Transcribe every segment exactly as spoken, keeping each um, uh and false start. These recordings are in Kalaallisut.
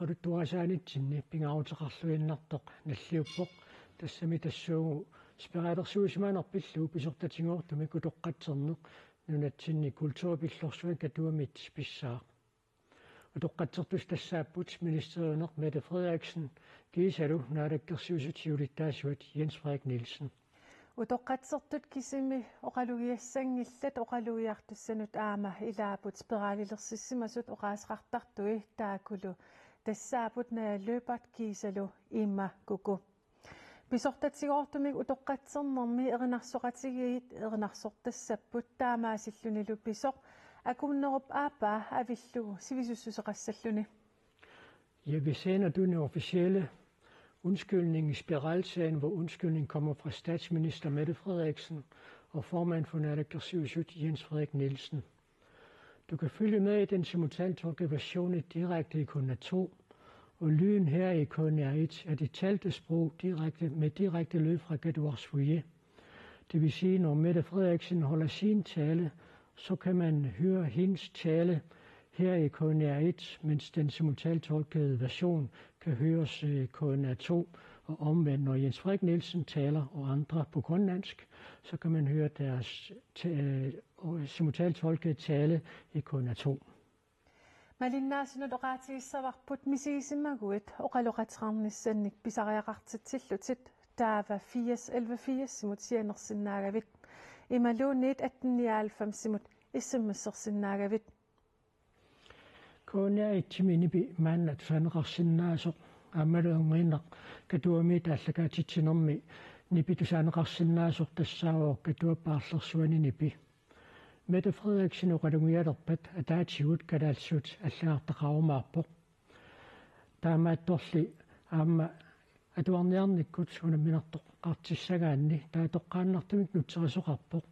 oqaluttuarisaanitsinni pingaaruteqarluinnartoq nalliuppoq, tassami tassuugu spiralersuisimanerpillu pisortatigoortumik utoqqatserneq nunatsinni kulturpillorsuani Katuamiit pissaaq. Utoqqatsertussat tassaapput ministeriuneq Mette Frederiksen kiisalu naalakkersuisut siulittaasuat Jens Frederik Nielsen. Utoqqatsertut kisimi oqalugiassanngillat, oqalugiartussanut aamma ilaapput spiralilersissimasut oqaaseqartartui taakkulu tassaapput Naja Lyberth kiisalu Emma Kuku. Pisortatigoortumik utoqqatsernermi erinarsoqatigiit erinarsortassapput, taamaasillunilu pisoq akunnerup aappaa avillugu sivisussuseqassalluni. Jeg vil sende den officielle undskyldning i spiralsagen, hvor undskyldning kommer fra statsminister Mette Frederiksen og formand for Naalakkersuisut, Jens Frederik Nielsen. Du kan følge med i den simultantolkede version i direkte i K N R to, og lyden her i K N R et er det talte sprog direkte, med direkte lyd fra Katuarsuit. Det vil sige, når Mette Frederiksen holder sin tale, så kan man høre hendes tale her i K N R et, mens den simultantolkede version kan høres i K N R to, og omvendt, når Jens Frederik Nielsen taler og andre på grønlandsk, så kan man høre deres ta- og simultantolkede tale i K N R to. Malinnaasunut oqaatigissavarput misigisimaguit oqaloqateqarnissannik pisariaqartitsillutit, taava firs elleve firsimut sianersinnaagavit. Imaluunniit atten nioghalvfemsimut S M S-ersinnaagavit. K N R et-imi nipi maanna tusaaneqarsinnaasoq aammalu erniinnaq Katuamiit aallakaatitsinermi nipi tusaaneqarsinnaasoq tassaavoq Katuap paarlersuani nipi. Mette Frederiksen oqalugialerpat ataatigut kalaallisut allagartaqarumaarpoq. Taamaattorli aamma atuarniarnikkut unamminartoqartissagaanni taava toqqaannartumik nutserisoqarpoq.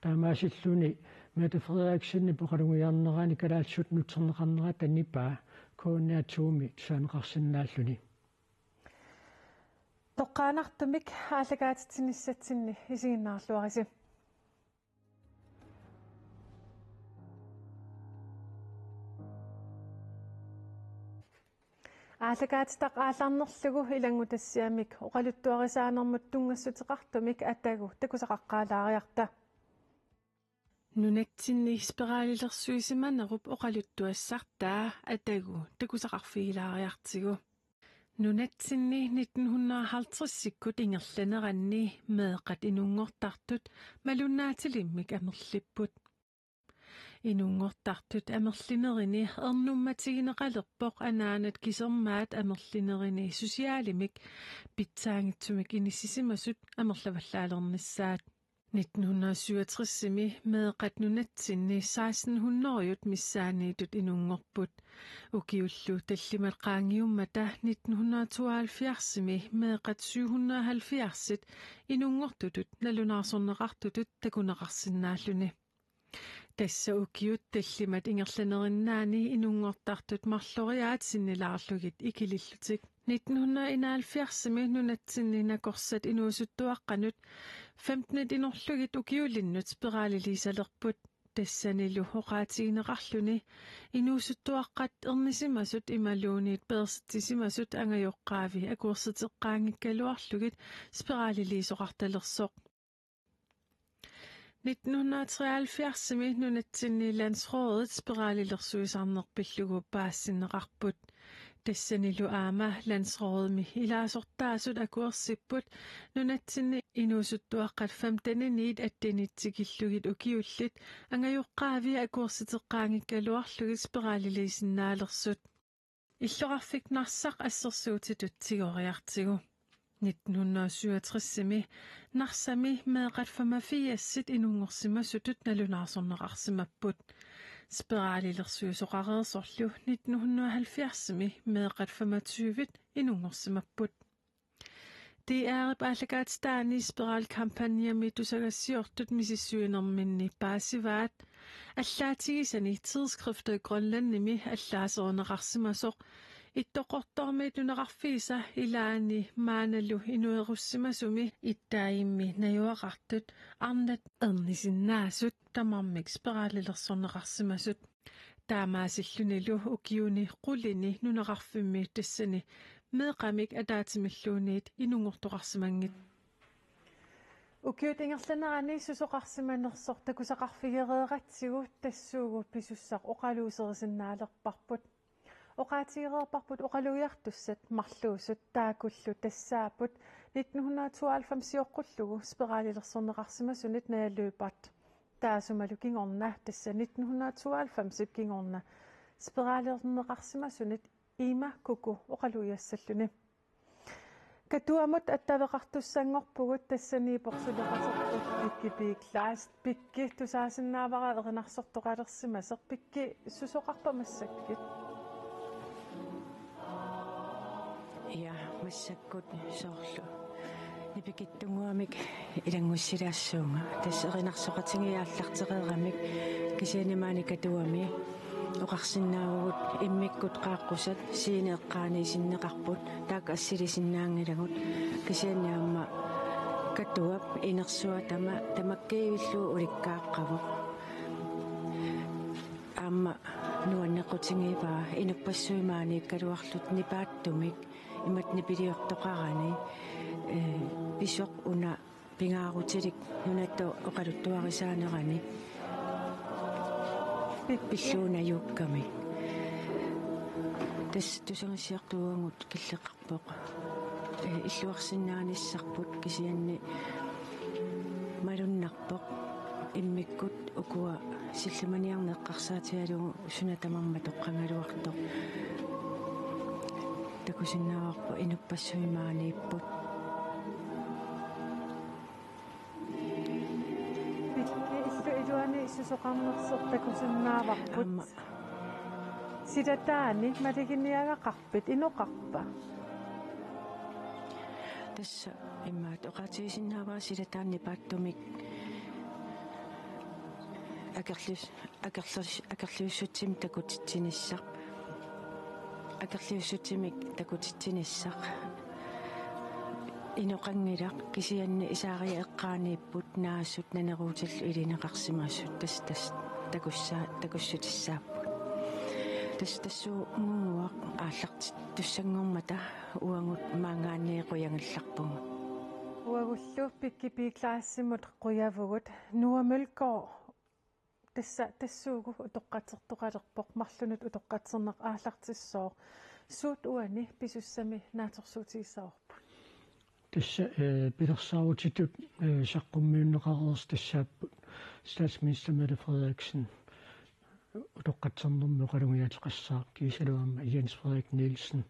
Taamaasilluni Mette Frederiksenip oqalugiarnerani kalaallisut nutserneqarnerata nipaa K N R to-mi tusaaneqarsinnaalluni. Toqqaannartumik aallakaatitsinissatsinni isiginnaarluarisi. Aallakaatitaq aallarnerlugu ilanngutassiamik oqaluttuarisaanermut tunngassuteqartumik Atagu takusaqaqqaalaariarta. Nunatsinni spiralilersuisimanerup oqaluttuassartaa Atagu takusaqarfigilaariartigu. Nunatsinni nitten hundrede og halvtredsikkut ingerlaneranni meeqqat inunngortartut malunnaatilimmik amerlipput. Inunngortartut amerlinerini ernummatigineqalerpoq anaanat kisermaat amerlinerini socialimik pitsaanngitsumik inissisimasut amerlavallaalernissaat. Nitten hundrede syvogtresimi meeqqat nunatsinni seksten hundrede missaanniittut inunngorput. Ukiullu tallimat qaangiummata nitten hundrede tooghalvfjerdsimi meeqqat syv hundrede halvfjerdsit inunngortutut nalunaarsorneqartutut takuneqarsinnaalluni. Tassa ukiut tallimat ingerlanerinnaani inunngortartut marloriaat sinnilaarlugit ikilillutik. Nitten hundrede enoghalvfjerdsimi nunatsinni nakorsat inuusuttuaqqanut femtenit inorlugit ukiulinnut spiraliliisalerput. Tassanilu oqaatigineqarluni inuusuttuaqqat ernisimasut imaluunniit peersitsisimasut angajoqqaavi akuersiteqqaanngikkaluarlugit spiraliliisoqartalersoq. Nitten hundrede treoghalvfjerdsimi nunatsinni landsrådet spiralilersuisarneq pillugu paasisinneqarput. Tassanilu aamma landsrådimi ilaasortaasut akuersipput nunatsinni inuusuttuaqqat femteniniit attenit tikillugit ukiullit angajoqqaavi akuersiteqqaanngikkaluarlugit spiraliliisinnaalersut. Illoqarfik Narsaq assersuutitut tigoriartigu. Nitten hundrede syvogtresimi Narsami meeqqat femogfirsit inunngorsimasutut nalunaarsorneqarsimapput. Spiralilersuisoqareersorlu nitten hundrede halvfjerdsimi meeqqat femogtyvit inunngorsimapput. D R-ip aallakaatitaani spiralkampagnemi tusagassiortut misissuinerminni paasivaat allaatigisani Tidsskriftet Grønlandimi allaaserineqarsimasoq Ittoqqortoormiit nunaqarfiisa ilaanni maannalu inuerussimasumi ittaajimmi najugaqartut arnat ernisinnaasut tamarmik spiralilersorneqarsimasut. Taamaasillunilu ukiuni qulini nunaqarfimmi tassani meeqqamik ataatsimilluunniit inunngortoqarsimanngit. Ukiut ingerlanerani susoqarsimanersoq takusaqarfigereeratsigu tassuugu pisussaq oqaluuserisinnaalerparput. Oqaatigereerparput oqalugiartussat marluusut, taakkulu tassaapput nitten hundrede og tooghalvfems sioqqullugu spiralilersorneqarsimasunit Naja Lyberth. Taassumalu kingorna, tassa nitten hundrede og tooghalvfemsip kingorna spiralilerneqarsimasunit Ima Kuku oqalugiassalluni. Katuamut attaveqartussanngorpugut, tassaniippoq suleqaterput Pikki Pigg Kleist. Pikki, tusaasinnaavara erinarsortoqalersimasoq. Pikki, susoqarpa massakkut? Ja, massakkut soorlu nipikitsunnguamik ilanngussilaassavunga. Tassa erinarsoqatigiit aallartereeramik, kisianni maani Katuami oqarsinnaavugut immikkut qaaqqusat scene eqqaaniisinneqarput, taakku assilisinnaanngilagut, kisianni aamma Katuap inersuatama tamakkiivillugu ulikkaaqqavoq. Aamma nuannequtigiipaa inuppassuit maaniikkaluarlutik nipaattumik, imatut nipiliortoqarani, ee, pisoq una pingaarutilik nunatta oqaluttuarisaanerani pillugu najuukkami. Tassa tusagassiartuuvugut killeqarpoq. Ee, illuarsinnaanissarput, kisianni malunnarpoq immikkut ukua sillimaniarneq eqqarsaatigalugu suna tamarmi toqqagaluartoq. Takusinnaavarput inuppassuit maaniipput. Pikki, illu iluani susoqarnersoq takusinnaavarput. Aamma. Silataani maluginiagaqarpit, inoqarpa? Tassa imaattoq oqaatigisinnaavara silataani nipaattumik akerlius-, akerlius-, akerliussutsimik takutitsinissaq. Akerliussutsimik takutitsinissaq. Inoqanngilaq, kisianni isaariat eqqaaniipput naasut naneruutillu ilineqarsimasut, tassa, tassa takussaa-, takussutissaapput. Tassa tassuuguuguaq aallartittussanngormata uagut maanngaanniit qujagallarpugut. Uagullu Pikki Pigg Kleistimut qujavugut. Noah Mølgaard, tassa tassuugu utoqqatsertoqalerpoq, marlunut utoqqatserneq aallartissooq. Suut uani pisussami naatsorsuutigissavarput? Tassa, ee, pilersaarutitut, ee, saqqummiunneqareersut tassaapput statsminister Mette Frederiksen, utoqqatsernermi oqalugiaateqassaaq, kiisalu aamma Jens Frederik Nielsen.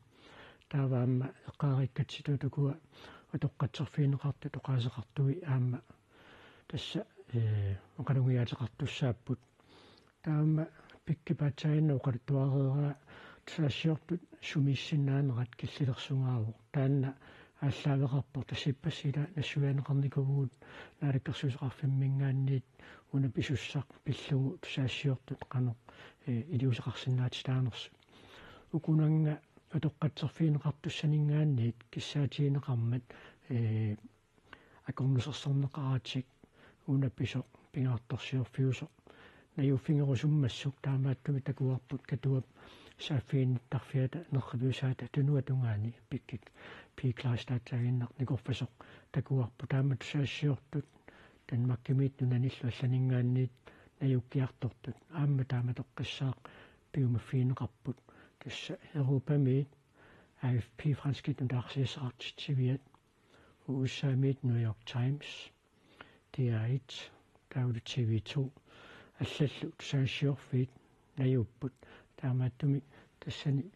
Taava aamma eqqaareerikkatsitut ukua utoqqatserfigineqartut oqaaseqartui aamma tassa, ee, oqalugiaateqartussaapput. Taava aamma Pikki paatsaaginnaq oqaluttuareeraa tusagassiortut sumiissinnaanerat killilersugaavoq. Taanna aallaaveqarpoq, tassa ippassaq ila nassuiaaneqarnikuuvugut Naalakkersuisoqarfimminngaanniit una pisussaq pillugu tusagassiortut qanoq, ee, iliuuseqarsinnaatitaanersut. Ukunannga utoqqatserfigineqartussaninngaanniit kissaatigineqarmat, ee, akornusersorneqaratik una pisoq pingaartorsiorfiusoq najuuffigerusummassuk, taamaattumik takuarput Katuap saaffiginnittarfiata nerriviusaata tunuata tungaani Pikki Pigg Kleistaattaaginnaq nikorfasoq takuarput. Taama tusagassiortut Danmarkimiit nunanillu allaninngaanniit najuukkiartortut. Aamma taamatoqqissaaq piumaffigineqarput. Tassa Europamiit A F P, franskit nutaarsiassaqartitsiviat, U S A-miit New York Times, D R et, taavalu T V to, allallu tusagassiorfiit najuupput. Taamaattumik tassani,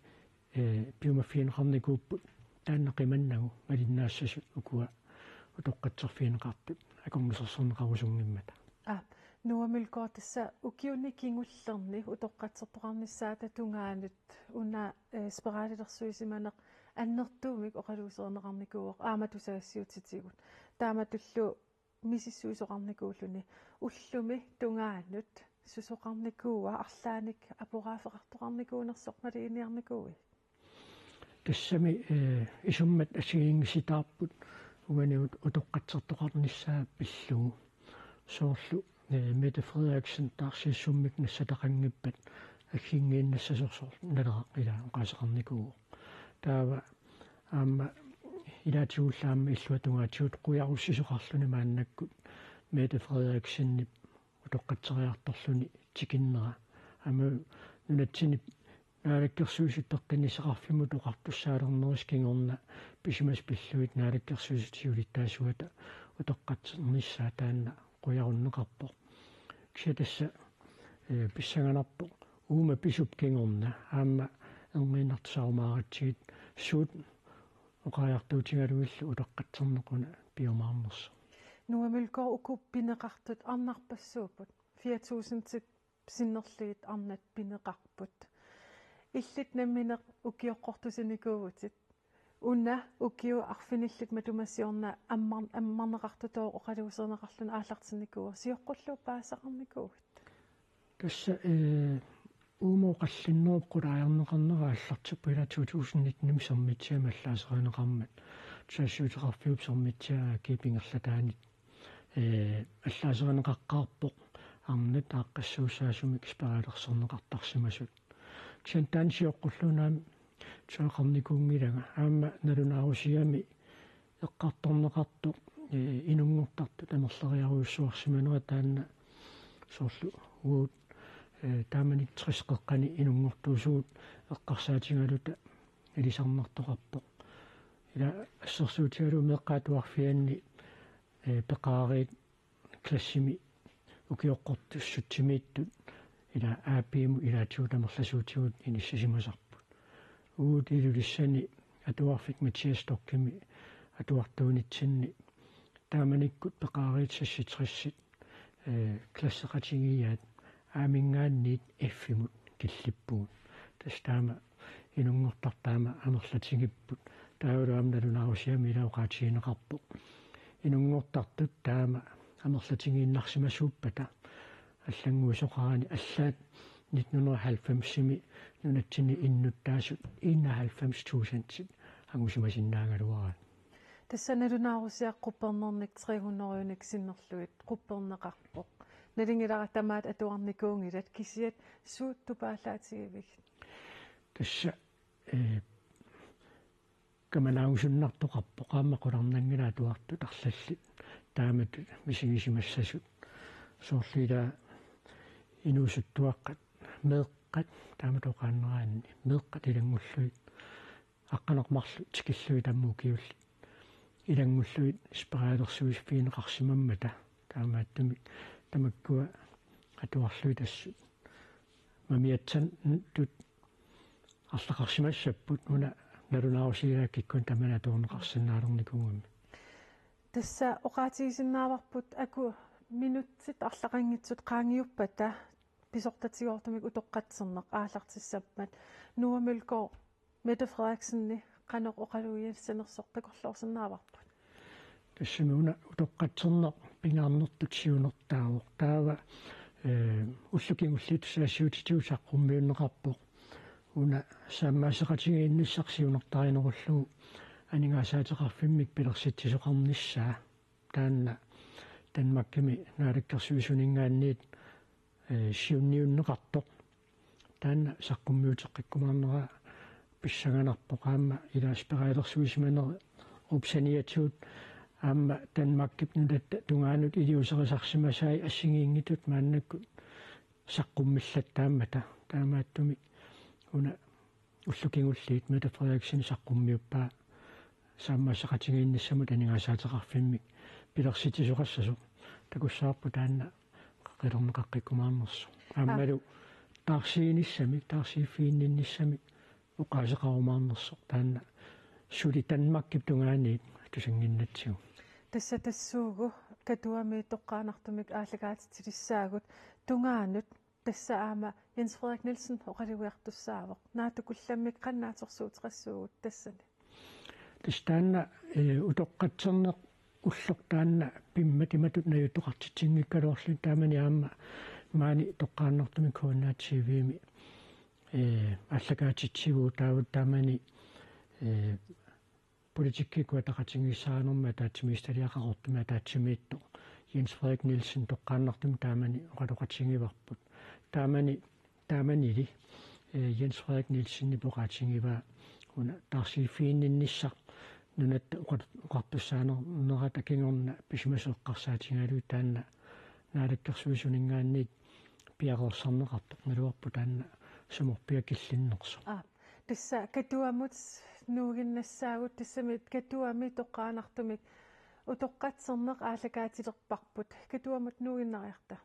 ee, piumaffigineqarnikuupput. Taanna qimannagu malinnaassasut ukua utoqqatserfigineqartut akornusersorneqarusunngimmata. Aa, Noah Mølgaard, tassa ukiuni kingullerni utoqqatsertoqarnissaata tungaanut una, ee, spiralilersuisimaneq annertuumik oqaluuserineqarnikuuvoq, aamma tusagassiutitigut. Taamatullu misissuisoqarnikuulluni. Ullumi tungaanut susoqarnikuua, arlaannik aporaaffeqartoqarnikuunersoq maluginiarnikuuit? Tassami, ee, isummat assigiinngisitaarput uani ut-, utoqqatsertoqarnissaa pillugu. Soorlu, ee, Mette Frederiksen taarsiassummik nassataqanngippat, aggiinnassasoq soorlu Naleraq ilaa oqaaseqarnikuuvoq. Taava aamma ilaatigullu aamma illuatungaatigut qujarussisoqarluni maannakkut Mette Frederiksenip utoqqatseriartorluni tikinnera. Aamma nunatsinni naalakkersuisut peqqinnissaqarfimmut oqartussaalernerisa kingorna pisimasut pillugit naalakkersuisut siulittaasuata utoqqatsernissaa taanna qujarunneqarpoq. Kisianni tassa, eh, pissanganarpoq uuma pisup kingorna aamma erniinnartusaarumaaratsigu suut oqariartuutigalugillu utoqqatserneq una piumaarnersoq. Noah Mølgaard, uku pineqartut arnarpassuupput. Fire tusindit sinnerlugit arnat pineqarput. Illit nammineq ukioqqortusinikuuvutit. Una ukioq arfinillit matuma siorna ammar-, ammarneqartutooq oqaluuserineqarluni aallartinnikuuvoq. Sioqqullugu paasisaqarnikuuit? Tassa, eh, uuma oqallinnerup qulaajarneqarnera aallartippoq ilaa to tusind nitten-imi Sermitsiami allaaserineqarmat. Tusagassiuuteqarfiup Sermitsiap A/S-ip ingerlataanit, eh, allaaserineqaqqaarpoq arnat aaqqissuussaasumik spiraalersorneqartarsimasut. Kisianni taanna sioqqullugu una tusagaqarnikuunngilanga aamma nalunaarusiami eqqartorneqartoq, eh, inunngortartut amerleriarujussuarsimanera taanna soorlu uagut, eh, taamani tres qeqqani inunngortuusugut eqqarsaatigaluta ilisarnartoqarpoq. Ila assersuutigalugu meeqqat atuarfianni, eh, peqaariit klassimi ukioqqortussutsimiittut ila A/S-imut ilaatigut amerlasuutigut inissisimasarput. Uagut Ilulissani atuarfik Mathias Storchimi atuartuunitsinni taamanikkut peqaariit seksogtressit, eh, klasseqatigiiaat A-minngaanniit F-imut killippugut. Tassa taama inunngortartut taama amerlatigipput. Taavalu aamma nalunaarusiami ila oqaatigineqarpoq inunngortartut taama amerlatigiinnarsimasuuppata allannguisoqarani allaat nitten hundrede og halvfems-imi nunatsinni innuttaasut enoghalvfems tusindit angusimasinnaagaluaraat. Tassa nalunaarusiaq quppernernik tre hundrede-nik sinnerlugit qupperneqarpoq. Nalunngilara tamaat atuarnikuunngilat, kisianni suut tupaallaatigivigit? Tassa, eh, kamalaagusunnartoqarpoq aamma qularnanngilaq atuartut arlallit taamatut misigisimassasut. Soorlu ila inuusuttuaqqat, meeqqat, taamatut oqaannaraanni meeqqat ilanngullugit aqqaneq-marluk tikillugit aamma ukiullit ilanngullugit spiraalersuisiffigineqarsimammata, taamaattumik tamakkua atuarlugit assut mamiatsatut arlaqarsimassapput, una nalunaarusiaq kikkunnut tamanut atuarneqarsinnaalernikuugami. Tassa oqaatigisinnaavarput uku minutsit arlaqanngitsut qaangiuppata pisortatigoortumik utoqqatserneq aallartissammat. Noah Mølgaard, Mette Frederiksenip qanoq oqalugisanersoq takorloorsinnaavarput? Tassami una utoqqatserneq pingaarnertut siunertaavoq. Taava, eh, ullut kingulliit tusagassiuutitigut saqqummiunneqarpoq una saammaasseqatigiinnissaq siunertarinerullugu aningaasaateqarfimmik pilersitsisoqarnissaa. Taanna Danmarkimi naalakkersuisuninngaanniit, eh, siunniunneqartoq. Taanna saqqummiuteqqikkumaarnera pissanganarpoq, aamma ila spiraalersuisimanerup saniatigut aamma Danmarkip nunatta tungaanut iliuuserisarsimasai assigiinngitsut maannakkut saqqummillattaammata. Taamaattumik una ullut kingulliit Mette Frederiksen saqqummiuppaa saammaasseqatigiinnissamut aningaasaateqarfimmik pilersitsisoqassasoq, takussavarput taanna qilerneqaqqikkumaarnersoq. Aammalu taarsiinissamik, taarsiiffiginninnissamik oqaaseqarumaarnersoq taanna suli Danmarkip tungaaniit tusannginnatsigu. Tassa tassuugu Katuami toqqaannartumik aallakaatitsilissaagut tungaanut. Tassa aamma Jens Frederik Nielsen oqalugiartussaavoq. Naatsukullammik qanoq naatsorsuuteqassuugut tassani? Tassa taanna, eh, utoqqatserneq ulloq taanna pimmat imatut najugaqartitsinngikkaluarluni taamani aamma maani toqqaannartumik K N R T V-mi, eh, aallakaatitsivugut taava taamani, eh, politikkikkut ataqatigiissaanermut ataatsimiititaliaqartumi ataatsimiittoq Jens Frederik Nielsen toqqaannartumik taamani oqaloqatigivarput. Taamani Taamanili, eh, Jens Frederik Nielsenip oqaatigivaa una taarsiiffiginninnissaq nunatta oqar-, oqartussaanernera kingorna pisimasoq eqqarsaatigalugu taanna naalakkersuisuninngaanniit piareersarneqartoq naluarput taanna sumorpiaq killinnersoq. Aa, tassa Katuamut nuuginnassaagut, tassami Katuami toqqaannartumik utoqqatserneq aallakaatilerparput. Katuamut nuuginnariarta.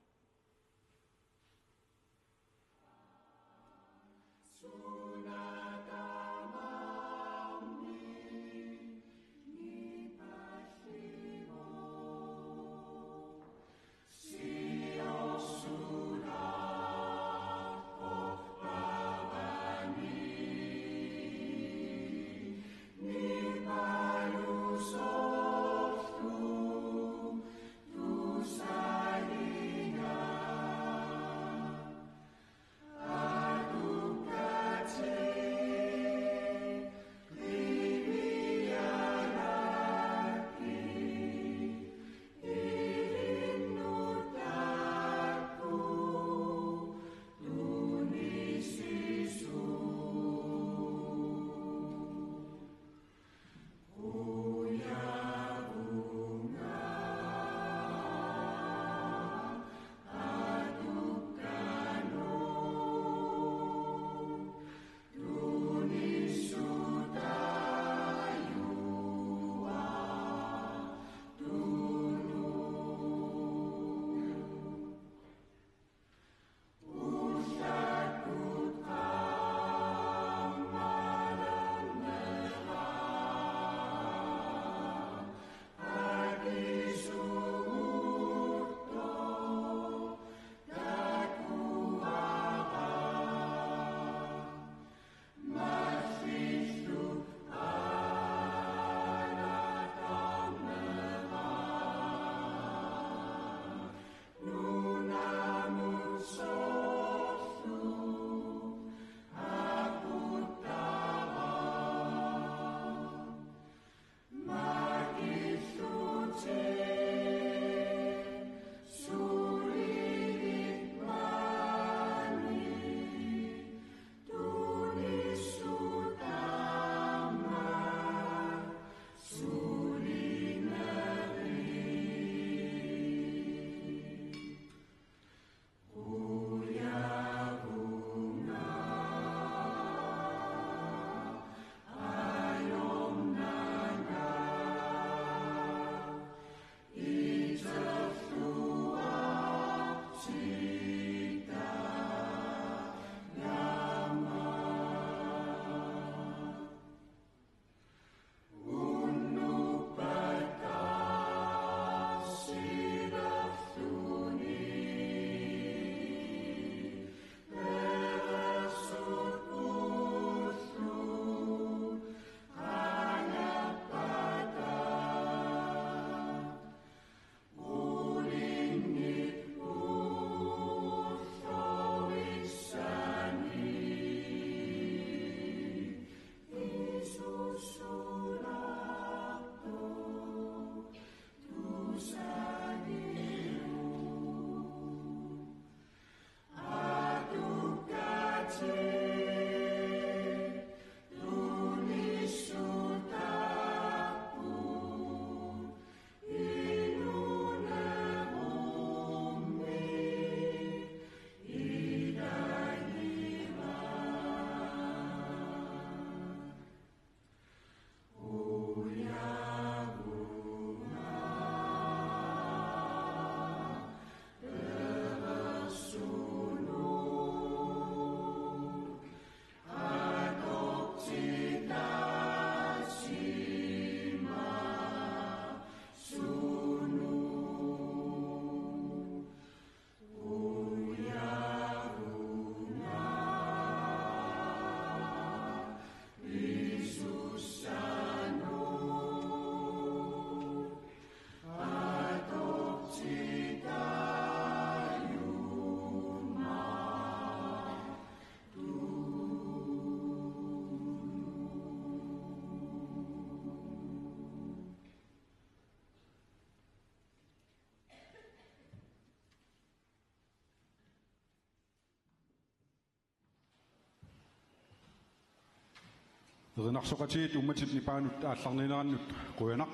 Erinarsoqatigiit uummatip nipaanut aallarniinerannut qujanaq.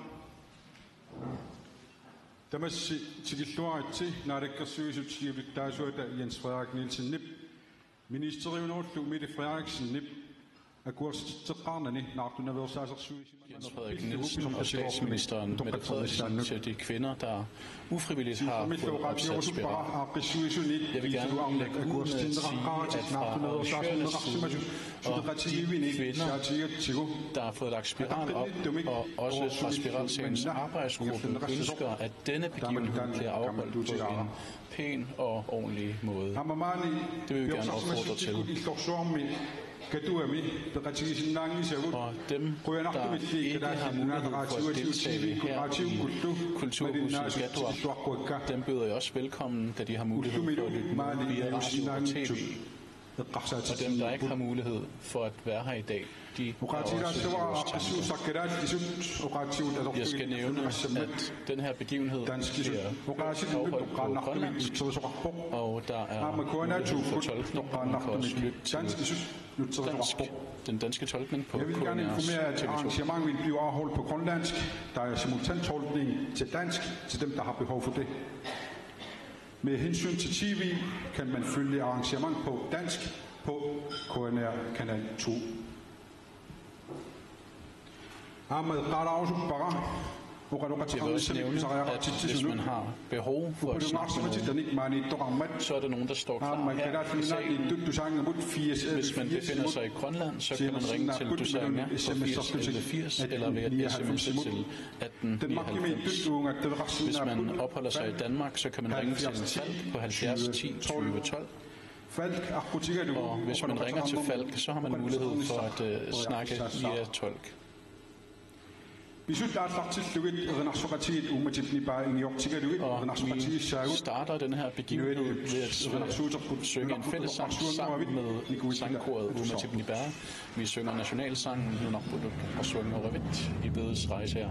Tamassi tikilluaritsi Naalakkersuisut siulittaasuata Jens Frederik Nielsenip ministeriunerullu Mette Frederiksenip akuersititseqqaarnani naartunaveersaasersuisimanera Jens Frederik Nielsen og statsministeren Mette Frederiksen til de kvinder, der ufrivilligt har fået opsat spiral. Jeg vil gerne lægge ud med at sige, at fra arrangørernes side og de kvinder, der har fået lagt spiral op, og også fra spiralsagens arbejdsgruppe, ønsker, at denne begivenhed bliver afholdt på en pæn og ordentlig måde. Det vil vi gerne opfordre til. Og dem, der ikke har mulighed for at deltage her i Kulturhuset Qaqortoq, dem byder jeg også velkommen, da de har mulighed for at lytte med via radio og T V. Og dem, der ikke har mulighed for at være her i dag, de er også i vores tanker. Jeg skal nævne, at den her begivenhed bliver afholdt på grønlandsk, og der er mulighed for tolkning. Man kan også lytte til dansk, den danske tolkning på K N R's T V to. Jeg vil gerne informere, at arrangementet vil blive afholdt på grønlandsk. Der er simultantolkning til dansk til dem, der har behov for det. Med hensyn til T V kan man følge arrangement på dansk på K N R kanal to. Aamma eqqaalaarusuppara. Jeg vil også nævne, at hvis man har behov for at snakke med nogen, så er der nogen, der står klar her i salen. Hvis man befinder sig i Grønland, så kan man ringe til Tusaannga på firs elleve firs eller ved at S M S til atten nioghalvfems. Hvis man opholder sig i Danmark, så kan man ringe til Falk på halvfjerds ti tyve tolv. Og hvis man ringer til Falk, så har man mulighed for at, øh, snakke via tolk. Pisut aallartillugit erinarsoqatigiit uummatip nipaa ingiortigalugit erinarsoqatigiissaagut. Og vi starter den her begivenhed ved at, øh, synge en fællessang sammen med sangkoret Uummatip Nipaa. Vi synger nationalsangen Nunarput Qasuanngoravit i Bedets Rejse her.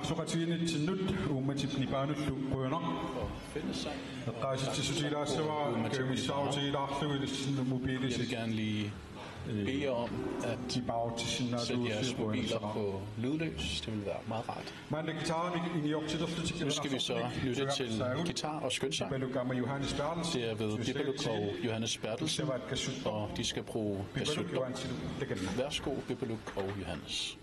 Soqatigiinnitsinnut uummatip nipaanullu qujanaq. Eqqaasitsissutigilaassavara kajumissaarutigilaarlugu ilissinnut mobiilissi. Jeg vil gerne lige bede jer om at sætte jeres mobiler på lydløs. Det vil være meget rart. Maanna guitarimik ingiortilerlutik. Nu skal vi så lytte til guitar og skønsang. Pipaluk aamma Johannes Berthelsen. Det er ved Pipaluk og Johannes Berthelsen, og de skal bruge kasuttoq. Værsgo, Pipaluk og Johannes.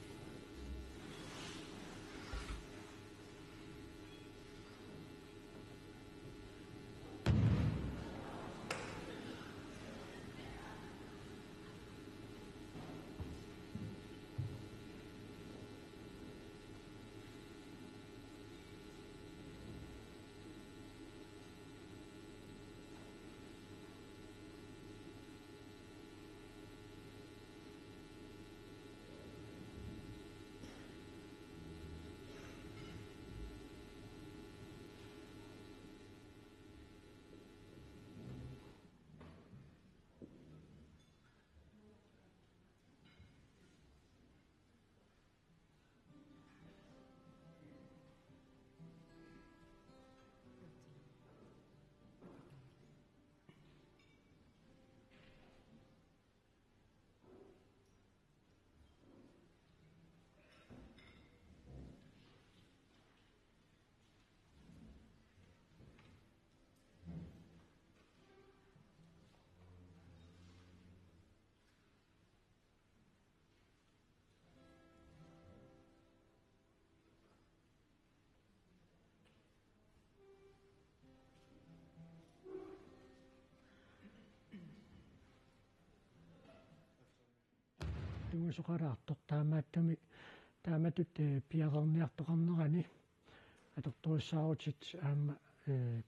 Tungasoqalaartoq taamaattumik taamatut, eh, piareerniartoqarnerani atortorissaarutit aamma, eh,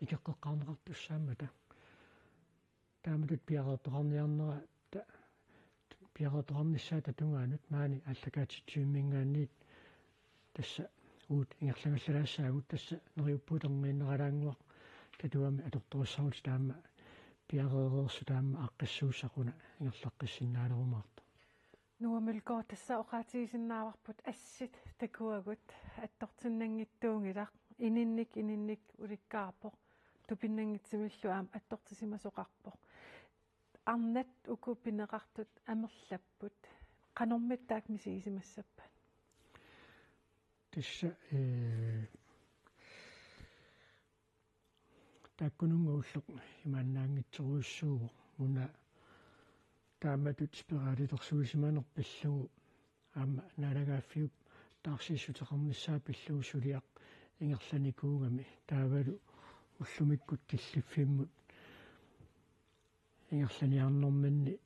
ikeqqeqqaarneqartussaammata. Taamatut piareertoqarniarnera ta-, piareertoqarnissaata tungaanut maani aallakaatitsivimminngaanniit tassa uut ingerlangallalaassagut tassa neriuppugut erniinneralaannguaq Tatuami atortorissaarutit aamma piareereersut aamma aaqqissuussaq una ingerlaqqissinnaalerumaartoq. Noah Mølgaard, tassa oqaatigisinnaavarput assit takuagut attortinnanngitsuunngilaq, ininnik ininnik ulikkaarpoq, tupinnanngitsumillu aamma attortisimasoqarpoq. Arnat uku pineqartut amerlapput. Qanormita taakku misigisimassappat? Tassa, eh, taakkununnga ulloq imaannaanngitsorujussuuvoq, una taamatut spiralilersuisimanerput pillugu aamma naalagaaffiup taarsiissuteqarnissaa pillugu suliaq ingerlanikuugami, taavalu ullumikkut killiffimmut ingerlaniarnerminni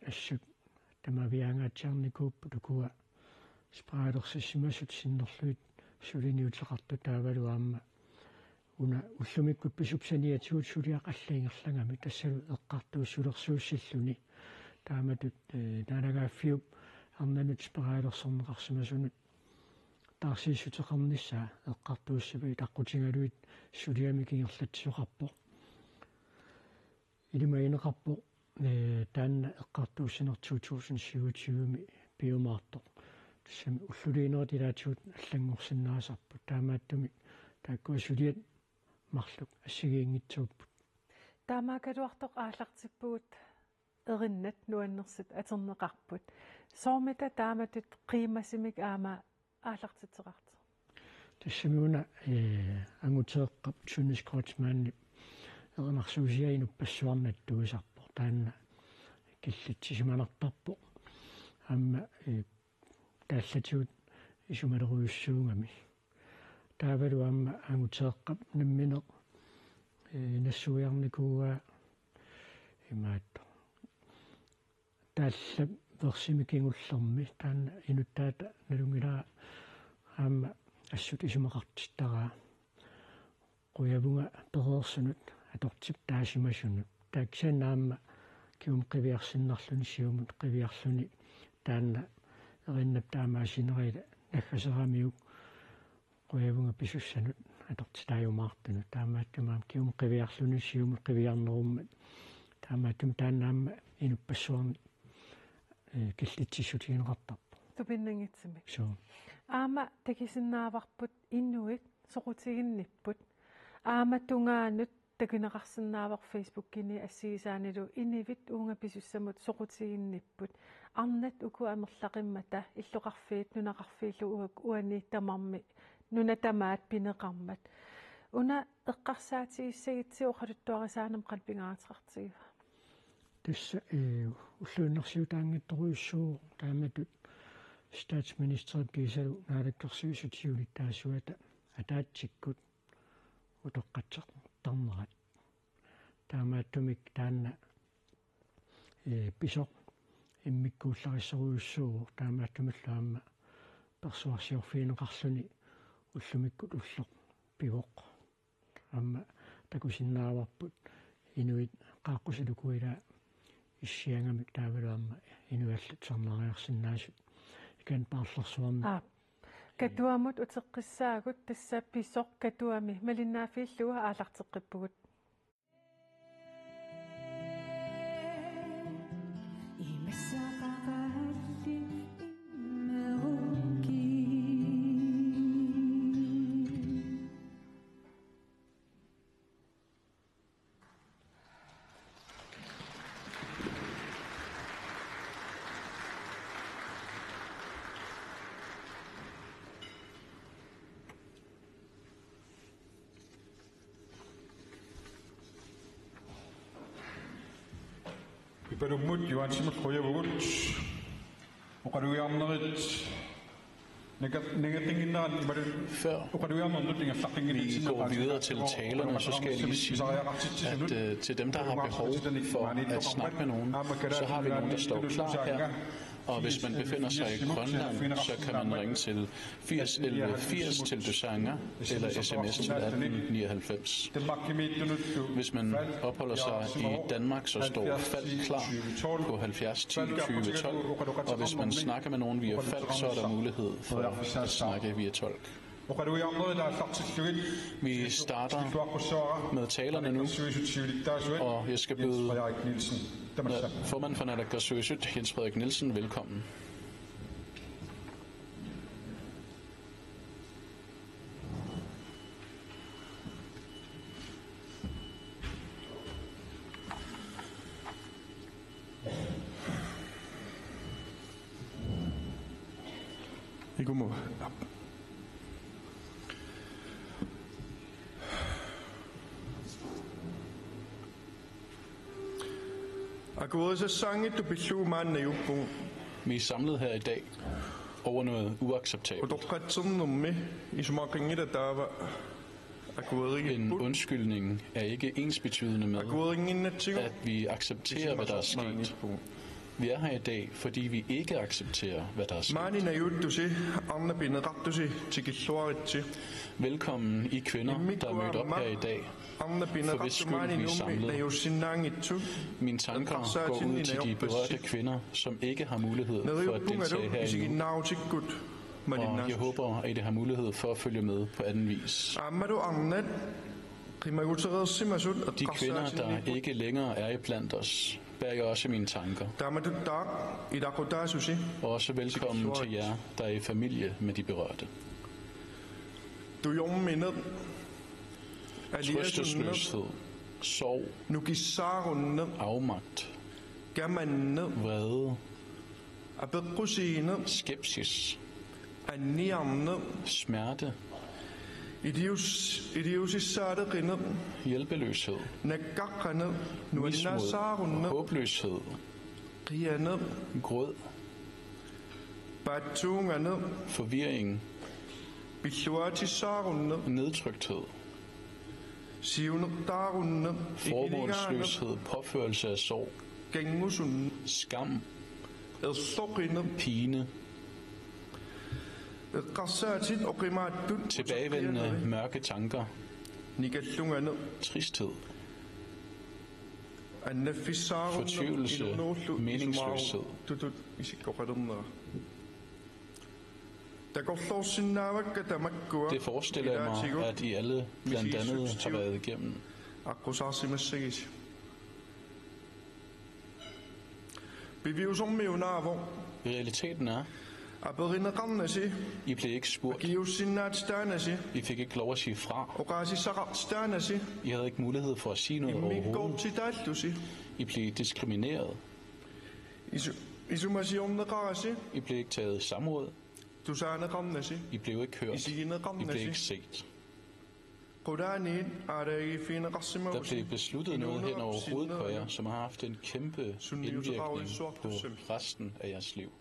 assut tamaviaangaatsiarnikuupput ukua spiralilersissimasut sinnerlugit suliniuteqartut, taavalu aamma una ullumikkut pisup saniatigut suliaq alla ingerlagami, tassalu eqqartuussulersuussilluni. Taamatut, eh, naalagaaffiup arnanut spiralilersorneqarsimasunut taarsiissuteqarnissaa eqqartuussivik itaqqutigalugit suliamik ingerlatsisoqarpoq. Ilimagineqarpoq, eh, taanna eqqartuussineq to tusind syvogtyve-mi piumaartoq. Tassami ulluliinerit ilaatigut allanngorsinnaasarput. Taamaattumik taakkua suliat marluk assigiinngitsuupput. Taamaakkaluartoq aallartippugut erinnat nuannersut atorneqarput. Soormita taamatut qiimasumik aamma aallartitseqartoq? Tassami una, eh, Anguteeqqap Tønnes Kreutzmannip erinarsuusiaa inuppassuarnut attuisarpoq. Taanna killitsisimanartarpoq. Aamma, eh, taallatigut isumalerujussuugami. Taavalu aamma Anguteeqqap nammineq, eh, nassuiarnikuuaa imaattoq. Taallap versimi kingullermi taanna inuttaata nalunngilara aamma assut isumaqartittaraa. Qujavunga pereersunut atortip taasimasunut. Taava kisianni aamma kingumut qiviarsinnarluni siumut qiviarluni taanna erinnap taamaasinerani naggaseramiuk qujavunga pisussanut atortitaajumaartunut. Taamaattumik aamma kingumut qiviarluni siumut qiviarnerummat. Taamaattumik taanna aamma inuppassuarnut, eh, killitsissutigineqartarpoq. Tupinnanngitsumik. Suu. Aamma takusinnaavarput inuit soqutiginnipput. Aamma tungaanut takuneqarsinnaavoq Facebookimi assigisaanilu inuit uunga pisussamut soqutiginnipput. Arnat uku amerlaqimmata illoqarfiit nunaqarfiillu uak uani tamarmi nuna tamaat pineqarmat. Una eqqarsaatigissagitsi oqaluttuarisaanermut qanoq pingaaruteqartigiva? Tassa, eh, ulluinnarsiutaanngitsorujussuuvoq taamatut statsministerip kiisalu naalakkersuisut siulittaasuata ataatsikkut utoqqatsertarnerat. Taamaattumik taanna, eh, pisoq immikkuullarissorujussuuvoq, taamaattumillu aamma persuarsiorfigineqarluni ullumikkut ulloq pivoq. Aamma takusinnaavarput inuit qaaqqusiluku ila issiagamik taavalu aamma inuit allat sarnariarsinnaasut. Ikan paarlersuarni. Aap. Katuamut uteqqissaagut, tassa pisoq Katuami malinnaaffiillugu aallarteqqippugut. Ipalummut Johansimut qujavugut. Oqalugiarnerit Før vi går videre til talerne, så skal jeg lige sige, at, øh, til dem, der har behov for at snakke med nogen, så har vi nogen, der står klar her. Og hvis man befinder sig i Grønland, så kan man ringe til firs elleve firs til Tusaannga eller S M S til atten nioghalvfems. Hvis man opholder sig i Danmark, så står fald klar på halvfjerds ti tyve tolv, og hvis man snakker med nogen via fald, så er der mulighed for at snakke via tolk. Vi starter med talerne nu, og jeg skal byde formanden for Naalakkersuisut, Jens Frederik Nielsen, velkommen. Ikumma. Akuerisassaanngitsut pillugu maani najuppugut. Vi er samlet her i dag over noget uacceptabelt. Utoqqatsernermi isumaqanngilaq taava akuerigipput. En undskyldning er ikke ensbetydende med, at vi accepterer, hvad der er sket. Vi er her i dag, fordi vi ikke accepterer, hvad der er sket. Maani najuuttusi arnat pineqartusi tikilluaritsi. Velkommen, I kvinder, der er mødt op her i dag. For hvis skyld vi er samlet. Mine tanker går ud til de berørte kvinder, som ikke har mulighed for at deltage her endnu. Og jeg håber, at I har mulighed for at følge med på anden vis. De kvinder, der ikke længere er iblandt os, bærer jeg også i mine tanker. Også velkommen til jer, der er i familie med de berørte. Trøstesløshed, sorg, afmagt, vrede, skepsis, smerte, hjælpeløshed, mismod, håbløshed, gråd, forvirring, nedtrykthed, formålsløshed, påførelse af sorg, skam, pine, tilbagevendende mørke tanker, tristhed, fortvivlelse, meningsløshed. Det forestiller jeg mig, at I alle blandt andet har været igennem. Realiteten er, Aperineqarnasi. I blev ikke spurgt. Akiuussinnaatitaanasi. I fik ikke lov at sige fra. Oqaasissaqartitaanasi. I havde ikke mulighed for at sige noget overhovedet. Immikkoortitaallusi. I blev diskrimineret. Isu-, isumasiorneqarasi. I blev ikke taget i samråd. Tusaaneqarnasi. I blev ikke hørt. Isigineqarnasi. I blev ikke set. Qulaaniit aalajangiiffigineqarsimagussi. Der blev besluttet noget hen over hovedet på jer, som har haft en kæmpe indvirkning på resten af jeres liv.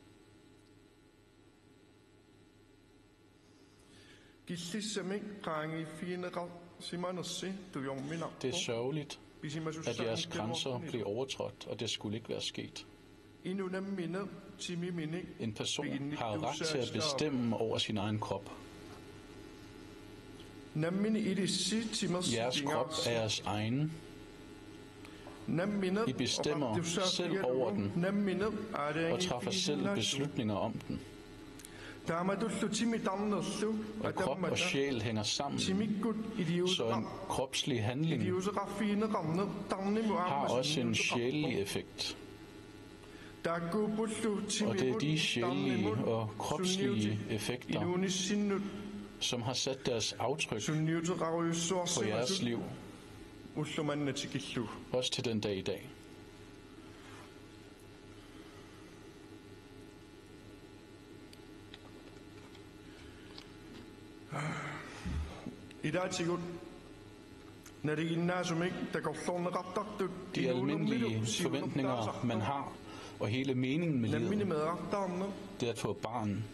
Killissamik qaangiiffigineqarsimanersi tujorminarpoq. Det er sørgeligt, at jeres grænser blev overtrådt, og det skulle ikke være sket. Inuk nammineq timiminik. En person har ret til at bestemme over sin egen krop. Nammineq ilissi timersi. Jeres krop er jeres egen. Nammineq. I bestemmer selv over den og træffer selv beslutninger om den. Taamatullu timi tarnerlu. Og krop og sjæl hænger sammen, så en kropslig handling har også en sjælelig effekt. Og det er de sjælelige og kropslige effekter, som har sat deres aftryk på jeres liv, også til den dag i dag. Ilaatigut nalinginnaasumik takorloorneqartartut. De almindelige forventninger, man har, og hele meningen med livet, det er at få barn,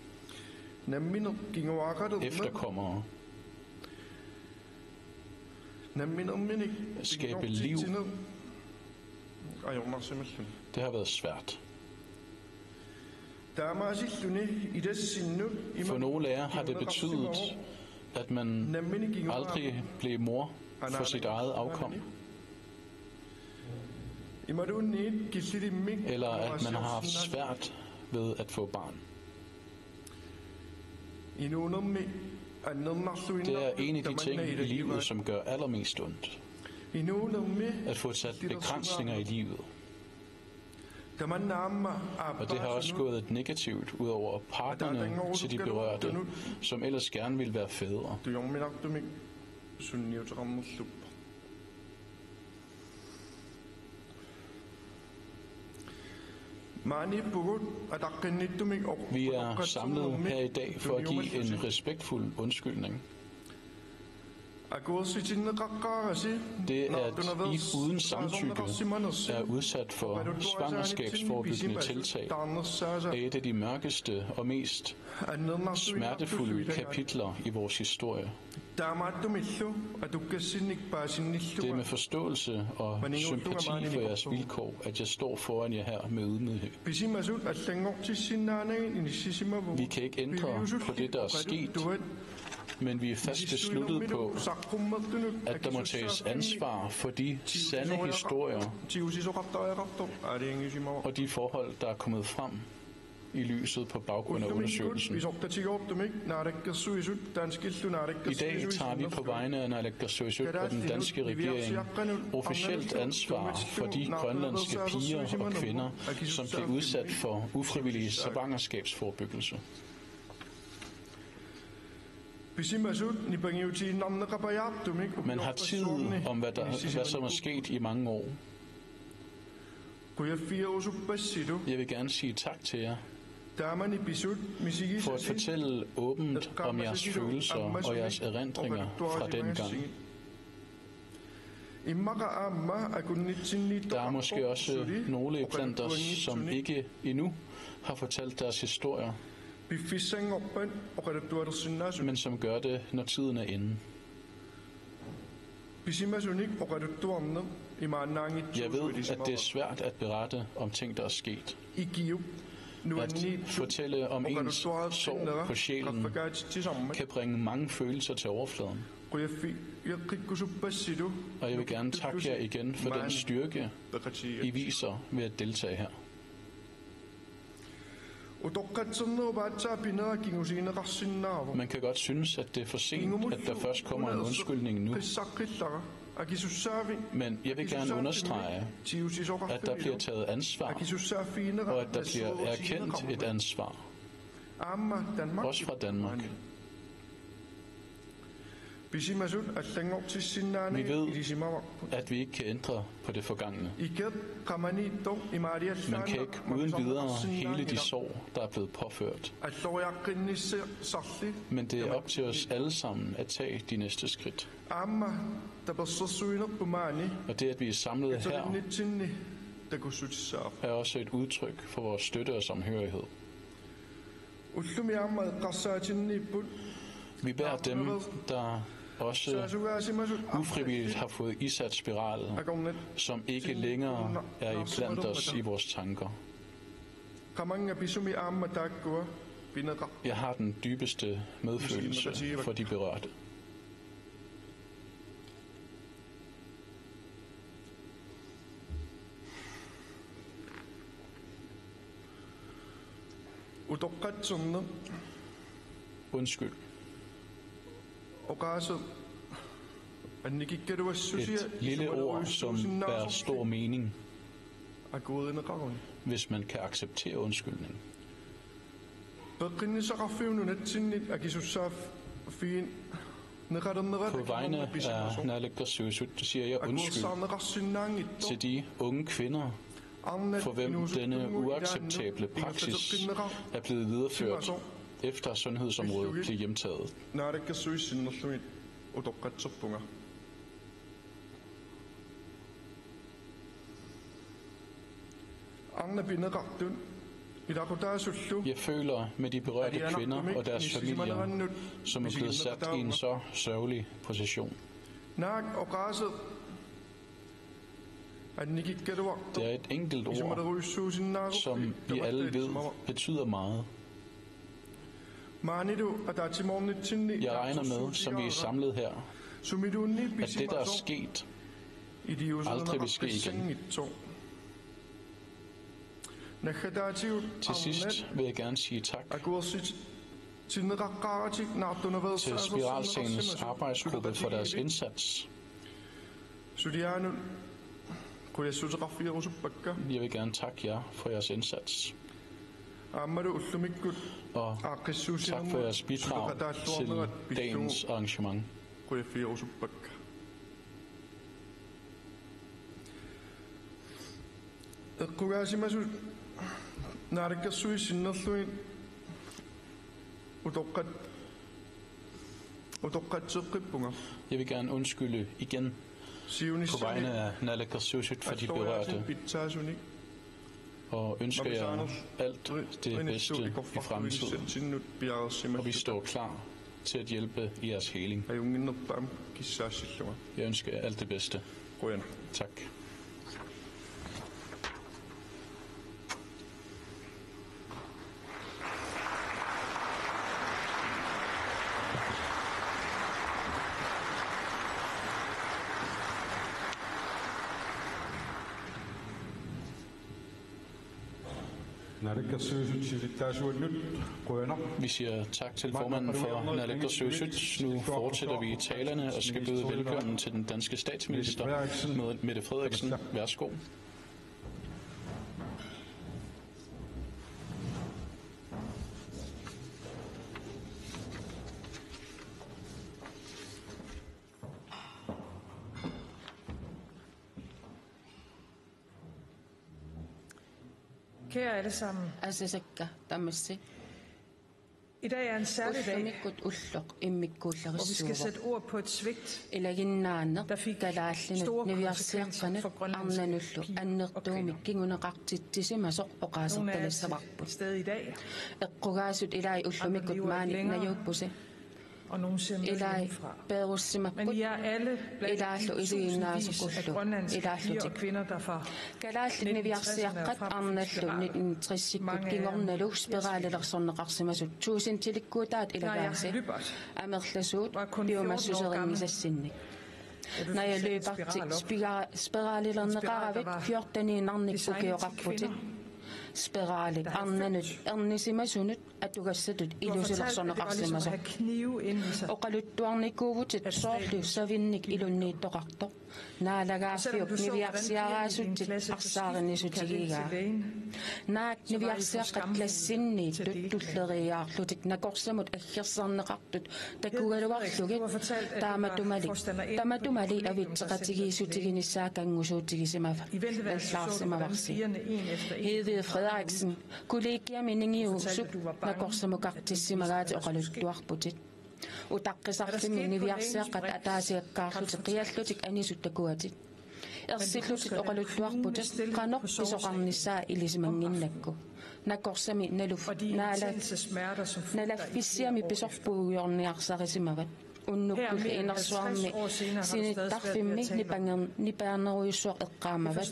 efterkommere, skabe liv. Det har været svært. For nogle af jer har det betydet, at man aldrig blev mor for sit eget afkom, eller at man har haft svært ved at få barn. Det er en af de ting i livet, som gør allermest ondt. At få sat begrænsninger i livet. Og det har også gået negativt ud over partnerne til de berørte, som ellers gerne vil være fædre. Vi er samlet her i dag for at give en respektfuld undskyldning. Det, at I uden samtykke er udsat for svangerskabsforebyggende tiltag, er et af de mørkeste og mest smertefulde kapitler i vores historie. Det er med forståelse og sympati for jeres vilkår, at jeg står foran jer her med ydmyghed. Vi kan ikke ændre på det, der er sket, men vi er fast besluttet på, at der må tages ansvar for de sande historier og de forhold, der er kommet frem i lyset på baggrund af undersøgelsen. I dag tager vi på vegne af Naalakkersuisut og den danske regering officielt ansvar for de grønlandske piger og kvinder, som blev udsat for ufrivillig svangerskabsforebyggelse. Man har tiet om, hvad der, hvad som er sket i mange år. Jeg vil gerne sige tak til jer for at fortælle åbent om jeres følelser og jeres erindringer fra dengang. Der er måske også nogle blandt os, som ikke endnu har fortalt deres historier, men som gør det, når tiden er inde. Jeg ved, at det er svært at berette om ting, der er sket. At fortælle om ens sår på sjælen kan bringe mange følelser til overfladen. Og jeg vil gerne takke jer igen for den styrke, I viser ved at deltage her. Man kan godt synes, at det er for sent, at der først kommer en undskyldning nu. Men jeg vil gerne understrege, at der bliver taget ansvar, og at der bliver erkendt et ansvar. Aamma Danmark. Også fra Danmark. Pisimasut allanngortissinnaanagit. Vi ved, ilisimavarput, at vi ikke kan ændre på det forgangne. Ikeq qamaniittoq imaaliallaannaq. Man kan ikke uden videre hele de sår, der er blevet påført. Alloriaqqinnissarli. Men det er op til os alle sammen at tage de næste skridt. Aamma tapersersuinerput maani. Og det, at vi er samlet her, katalinnitsinni takussutissaaq, er også et udtryk for vores støtte og samhørighed. Ullumi aamma eqqarsaatinniipput. Vi bærer dem, der også ufrivilligt har fået isat spiralen, som ikke længere er iblandt os i vores tanker. Qamannga pisumi aamma taakkua pineqarput. Jeg har den dybeste medfølelse for de berørte. Utoqqatserneq. Undskyld. Oqaaseq annikikkaluassusia. Et lille ord, som bærer stor mening, akuerineqaruni, hvis man kan acceptere undskyldning. Peqqinnissaqarfiup nunatsinnit akisussaaffigineqalernerat akinerneq pisimasoq. På vegne af Naalakkersuisut siger jeg undskyld akuersaarneqarsinnaanngitsoq. Til de unge kvinder, for hvem denne uacceptable praksis er blevet videreført, efter sundhedsområdet blev hjemtaget. Naalakkersuisut sinnerlugit utoqqatserpunga. Arnat pineqartut ilaqutaasullu. Jeg føler med de berørte kvinder og deres familier, som er blevet sat i en så sørgelig position. Naak oqaaseq annikikkaluartoq. Det er et enkelt ord, isumalerujussuusinnaasoq, som vi alle ved betyder meget. Maanilu ataatsimoornitsinni. Jeg regner med, som vi er samlet her, at det, der er sket, aldrig vil ske igen. Til sidst vil jeg gerne sige tak til Spiralsagens arbejdsgruppe for deres indsats. Suliaanut qujassuteqarfigerusuppakka. Jeg vil gerne takke jer for jeres indsats. Aammalu ullumikkut og tak for jeres bidrag til dagens arrangement. Qujaffigerusuppakka. Eqqugaasimasut Naalakkersuisut sinnerlugit utoqqat-, utoqqatseqqippunga. Jeg vil gerne undskylde igen på vegne af Naalakkersuisut for de berørte, og ønsker jer alt det bedste i fremtiden. Og vi står klar til at hjælpe i jeres heling. Jeg ønsker jer alt det bedste. Tak. Naalakkersuisut siulittaasuannut qujanaq. Vi siger tak til formanden for Naalakkersuisut. Nu fortsætter vi talerne og skal byde velkommen til den danske statsminister, Mette Frederiksen. Værsgo. Kære alle sammen. Asasakka tamassi. I dag er en særlig dag, ullumikkut ulloq immikkuullarissaagut, hvor vi skal sætte ord på et svigt, ilaginnaaneq, der fik kalaallinut store konsekvenser for Grønlands piger og kvinder. Niviarsiaqqanut arnanullu annertuumik kinguneqartitsisimasoq oqaasertalissavarput. Nogle er til stede i dag. Eqqugaasut ilai ullumikkut maani najuuppusi. Andre lever ikke længere. Ilai peerussimapput, ilaallu isiginnaasukullu ilaallutik. Kalaallit niviarsiaqqat arnallu nitten tressikkut kingornalu spiralilersorneqarsimasut tuusintilikkuutaat ilagaasi, amerlasuut piumassuserinngisassinnik. Naja Lyberth spira-, spiralilerneqaravit fjorteniinnarnik ukioqarputit. Spirali arnanut ernisimasunut atugassatut ilusilersorneqarsimasoq. Oqaluttuarnikuuvutit soorlu savinnik ilunniittoqartoq. Naalagaaffiup niviarsiaraasutsit arsaarinnissutigigaa. Naak niviarsiaqqat klassinniittut tulleriiaarlutik nakorsamut aggersarneqartut takugaluarlugit taamatuma-, tamatumali avitseqatigiissutiginissaa kanngusuutigisimavallaarsimavarsi. Hede Frederiksen, kollegiami ningiusut nakorsamukartissimagaatit oqaluttuarputit. Utaqqisarfimmi niviarsiaqqat ataasiakkaarlutik qiallutik anisut takuatit. Ersillutit oqaluttuarputit qanoq pisoqarnissaa ilisimannginnakku. Nakorsami naluf-, naala-, nalaffissiami pisorpuugiorniarsarisimavat. Unnukkulli inersuarmi sinittarfimmi nipanger-, nipanerujussuaq eqqaamavat.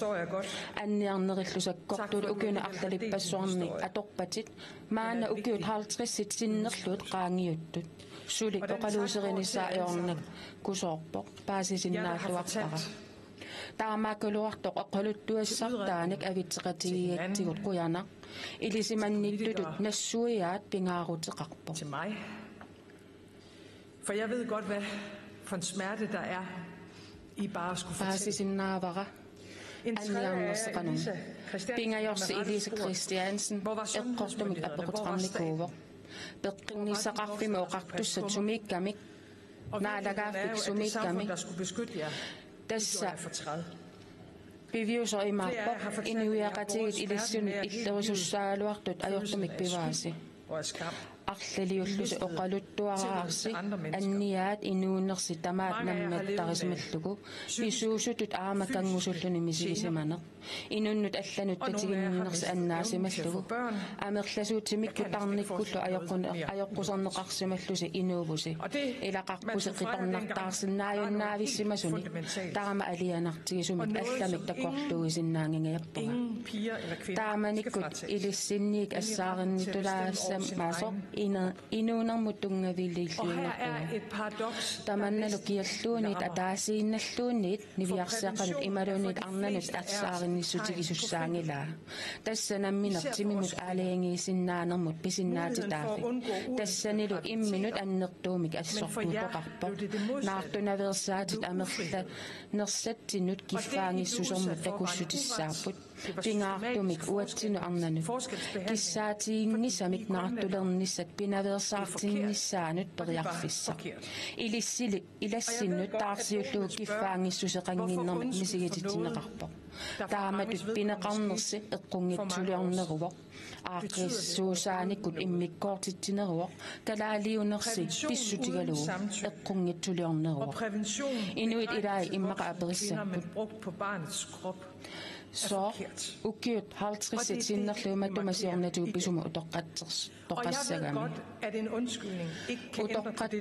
Anniarnerillu sakkortuut ukiuni arlalippassuarni atorpatit. Maanna ukiut halvtredsit sinnerlugit qaangiuttut. Suli oqaluuserinissaa ajornakkusoorpoq, paasisinnaalluarpara. Taamaakkaluartoq oqaluttuassartaanik avitseqatigigatsigut qujanaq. Ilisimannittutut nassuiaat pingaaruteqarpoq. For jeg ved godt, hvad for en smerte der er i bare at skulle fortælle. Paasisinnaavara anniarnersi qanormi. Pingajorsi Elise Christiansen eqqortumik apeqquteqarnikuuvoq. Peqqinnissaqarfimmi oqartussat sumiikkamik, naalagaaffik sumiikkamik. Tassa piviusoq imaappoq: inuiaqatigiit ilissinnut illerisussaagaluartut ajortumik pivaasi. Arlaliullusi oqaluttuaraarsi anniaat inuunersi tamaat nammattarisimallugu pisuusutut aamma kanngusulluni misigisimaneq. Inunnut allanut tatiginninnersi annaasimallugu. Amerlasuutimikkut tarnikkullu ajoqqun-, ajoqquserneqarsimallusi inuuvusi. Ilaqarpusi qitornartaarsinnaajunnaavisimasuni. Taama alianartigisumik allamik takorluuisinnaanngingajappunga. Taamanikkut ilissinniit assaarinnitulaassamasoq ine-, inuunermut tunngaviliilluinnarpunga. Tamannalu kialluunniit ataasiinnalluunniit niviarsiaqqanut imaluunniit arnanut arsaarinnissutigisussaanngilaa. Tassa nammineq timimut aalajangiisinnaanermut pisinnaatitaafik. Tassanilu imminut annertuumik assortuuttoqarpoq. Naartunaveersaatit amerlanersatsinnut kiffaanngissusermut takussutissaapput. Pingaartumik uatsinnut arnanut kissaatiginngisamik naartulernissat pinaveersaartinnissaanut periarfissaq. Ilissili ilassinnut taarsiullugu kiffaanngissuseqannginnermik misigititsinneqarpoq. Taamatut pineqarnersi eqqunngitsuliorneruvoq. Aaqqissuussaanikkut immikkoortitsineruvoq. Kalaaliunersi pissutigalugu eqqunngitsuliorneruvoq. Inuit ilaat immaqa aperissapput: Sooq ukiut halvtredsit sinnerlugit matuma siornatigut pisumut utoqqatsers-, utoqqassagami? Utoqqat-,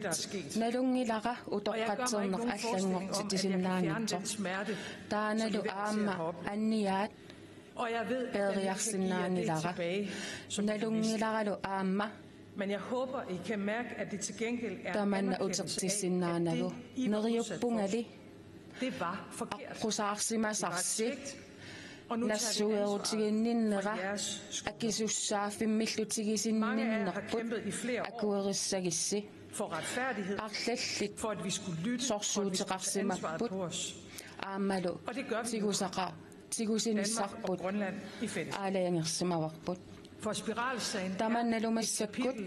nalunngilara utoqqatserneq allanngortitsisinnaanngitsoq. Taannalu aamma anniaat peeriarsinnaanngilara. Nalunngilara aamma tamanna utertissinnaanagu. Neriuppungali aqqusaarsimasarsi nassuerutiginninnera akisussaaffimmillutigisinninnerput akuerissagissi. Arlallit sorsuuteqarsimapput aammalu tigusaqa-, tigusinissarput aalajangersimavarput. Tamannalu massakkut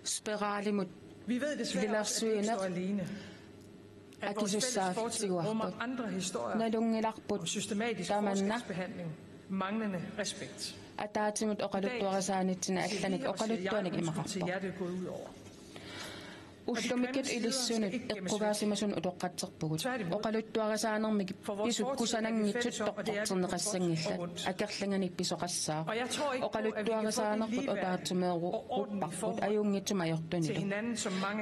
spiralimut pilersuineq akisussaaffigivarput. Nalunngilarput tamanna ataatsimut oqaluttuarisaanitsinni allanik oqaluttuanik imaqarpoq. Ullumikkut ilissinnut eqqugaasimasunut utoqqatserpugut. Oqaluttuarisaanermik pisut kusananngitsut toqqorterneqassanngillat. Akerlianik pisoqassaaq. Oqaluttuarisaanerput ataatsimeeruupparput ajunngitsumik ajortunilu.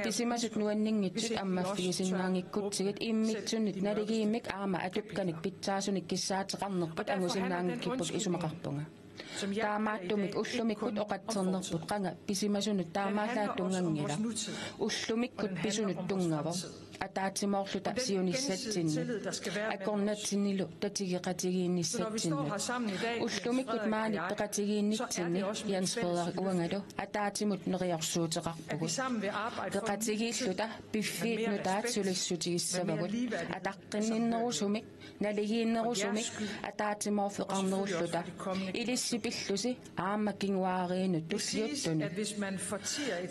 Pisimasut nuanninngitsut ammaffigisinnaanngikkutsigit imminnut naligiimmik aamma atukkanik pitsaasunik kissaateqarnerput angusinnaanngikkipput isumaqarpunga. Taamaattumik ullumikkut oqatsernerput qanga pisimasunut taamaallaat tunnganngilaq. Ullumikkut pisunut tunngavoq. ataatsimoorluta siunissatsinni, akornatsinnilu tatigeqatigiinnissatsinnut. Ullumikkut maani peqatigiinnitsinni Jens Frederik uangalu ataatsimut neriorsuuteqarpugut. Peqatigiilluta piffiit nutaat sulissutigissavagut, ataqqinninnerusumik, naligiinnerusumik ataatsimoorfeqarnerulluta, ilissi pillusi aamma kinguaariinut tulliuttunut.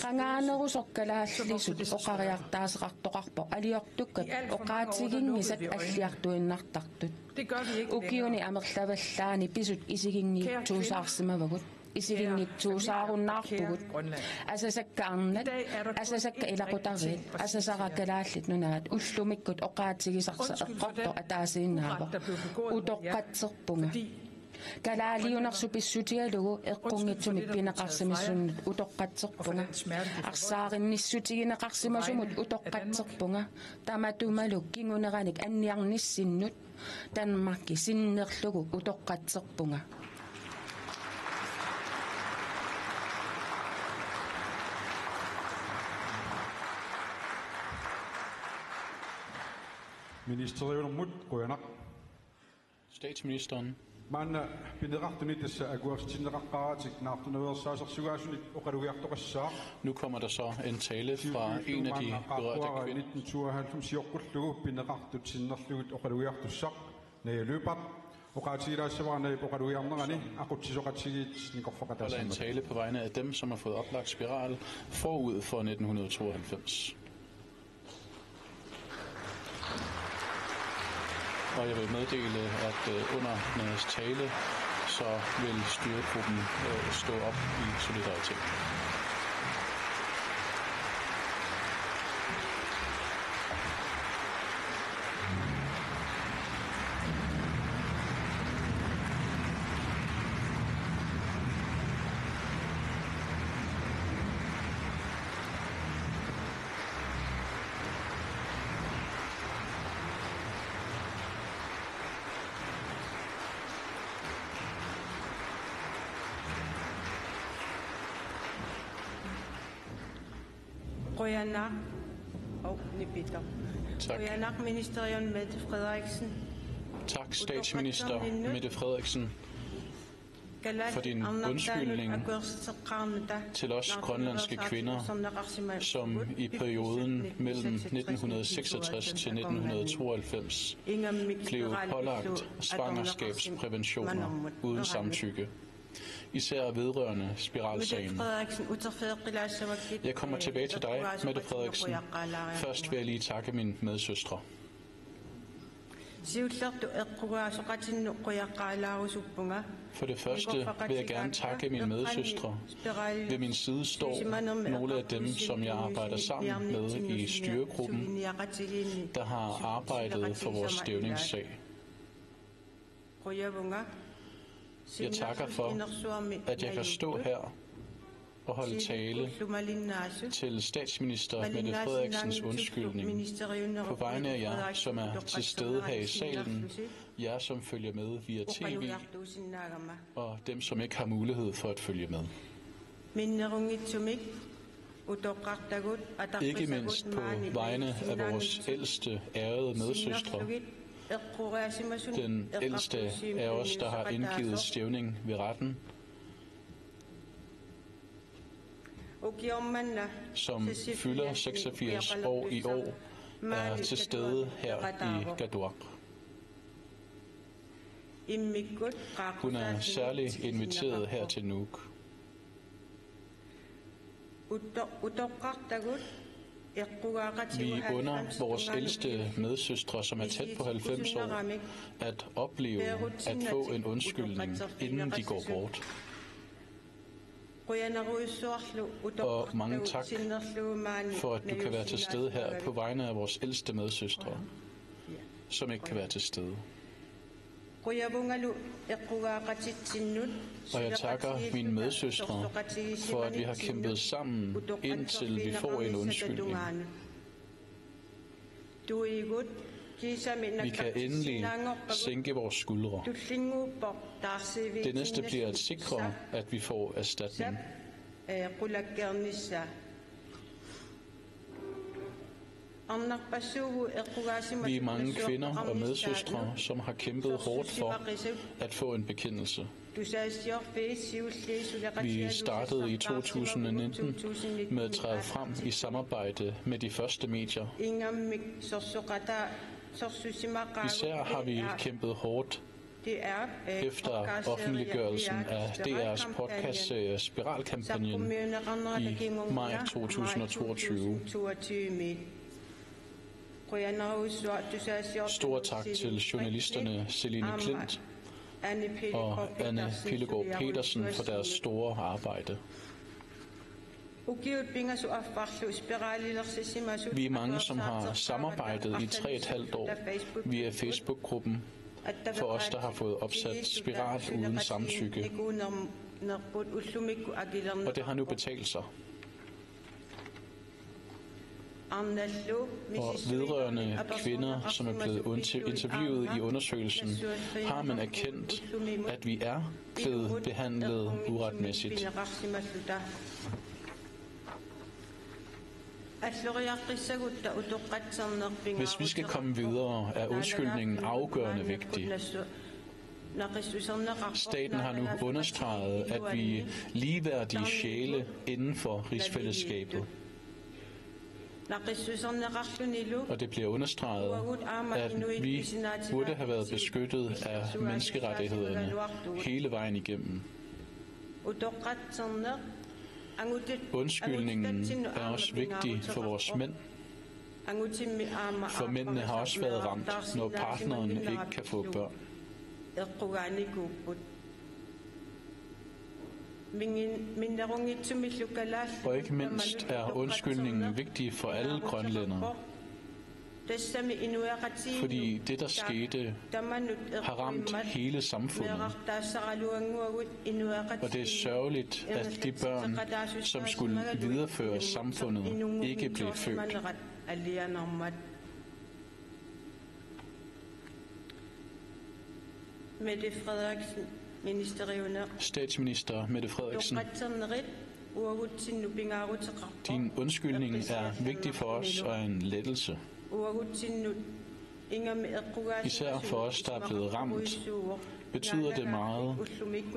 Qangaanerusoq kalaallisut oqariartaaseqartoqarpoq aliortukkat oqaatiginngisat alliartuinnartartut. Ukiuni amerlavallaani pisut isiginniitsuusaarsimavagut. Isiginniitsuusaarunnaarpugut. Asasakka arnat, asasakka ilaqutariit, asasara Kalaallit Nunaat ullumikkut oqaatigisarsi eqqortoq ataasiinnaavoq. Utoqqatserpunga. Kalaaliunersoq pissutigalugu eqqunngitsumik pineqarsimasunnut utoqqatserpunga. Arsaarinnissutigineqarsimasumut utoqqatserpunga. Tamatumalu kinguneranik anniarnissinnut Danmarki sinnerlugu utoqqatserpunga. Ministeriunermut qujanaq. Statsministeren. Maanna pineqartuni tassa akuersitinneqaqqaaratik naartunaveersaasersugaasunik oqalugiartoqassaaq. Nu kommer der så en tale fra en af de berørte kvinder. Nitten tooghalvfems sioqqullugu pineqartut sinnerlugit oqalugiartussaq Naja Lyberth. Oqaatigilaassavara Najap oqalugiarnerani aqutsisoqatigiit nikorfaqataassammat. Holder en tale på vegne af dem, som har fået oplagt spiral forud for nitten hundrede og tooghalvfems. Og jeg vil meddele, at, øh, under Najas tale, så vil styregruppen, øh, stå op i solidaritet. Qujanaq. Oh, nipito. Tak. Qujanaq ministerium Mette Frederiksen. Tak, statsminister Mette Frederiksen, for din undskyldning til os grønlandske kvinder, som i perioden mellem nitten hundrede seksogtres til nitten hundrede tooghalvfems blev pålagt svangerskabspræventioner uden samtykke, især vedrørende spiralsagen. Jeg kommer tilbage til dig, Mette Frederiksen. Først vil jeg lige takke mine medsøstre. Siullertut eqqugaasoqatinnut qujaqqaalaarusuppunga. For det første vil jeg gerne takke mine medsøstre. Ved min side står nogle af dem, som jeg arbejder sammen med i styregruppen, der har arbejdet for vores stævningssag. Qujavuga. Jeg takker for, at jeg kan stå her og holde tale til statsminister Mette Frederiksens undskyldning på vegne af jer, som er til stede her i salen, jer, som følger med via T V, og dem, som ikke har mulighed for at følge med. Minnerunngitsumik utoqqartagut, ikke mindst på vegne af vores ældste ærede medsøstre, den ældste af os, der har indgivet stævning ved retten, som fylder seksogfirs år i år, er til stede her i Qaqortoq. Hun er særlig inviteret her til Nuuk. Vi under vores ældste medsøstre, som er tæt på halvfems år, at opleve at få en undskyldning, inden de går bort. Og mange tak for, at du kan være til stede her på vegne af vores ældste medsøstre, som ikke kan være til stede. Og jeg takker mine medsøstre for, at vi har kæmpet sammen, indtil vi får en undskyldning. Vi kan endelig sænke vores skuldre. Det næste bliver at sikre, at vi får erstatning. Vi er mange kvinder og medsøstre, som har kæmpet hårdt for at få en bekendelse. Vi startede i to tusind og nitten med at træde frem i samarbejde med de første medier. Især har vi kæmpet hårdt efter offentliggørelsen af D R's podcastserie Spiralkampagnen i maj to tusind og toogtyve. Stor tak til journalisterne Celine Klint og Anne Pillegaard Petersen for deres store arbejde. Vi er mange, som har samarbejdet i tre et halvt år via Facebook-gruppen for os, der har fået opsat spiral uden samtykke. Og det har nu betalt sig. Og vedrørende kvinder, som er blevet interviewet i undersøgelsen, har man erkendt, at vi er blevet behandlet uretmæssigt. Hvis vi skal komme videre, er undskyldningen afgørende vigtig. Staten har nu understreget, at vi er ligeværdige sjæle inden for rigsfællesskabet. Og det bliver understreget, at vi burde have været beskyttet af menneskerettighederne hele vejen igennem. Undskyldningen er også vigtig for vores mænd, for mændene har også været ramt, når partneren ikke kan få børn. Og ikke mindst er undskyldningen vigtig for alle grønlændere, fordi det, der skete, har ramt hele samfundet. Og det er sørgeligt, at de børn, som skulle videreføre samfundet, ikke blev født. Mette Frederiksen, ministeriuneq. Statsminister Mette Frederiksen, dine undskyldning er vigtig for os og en lettelse. Især for os, der er blevet ramt, betyder det meget,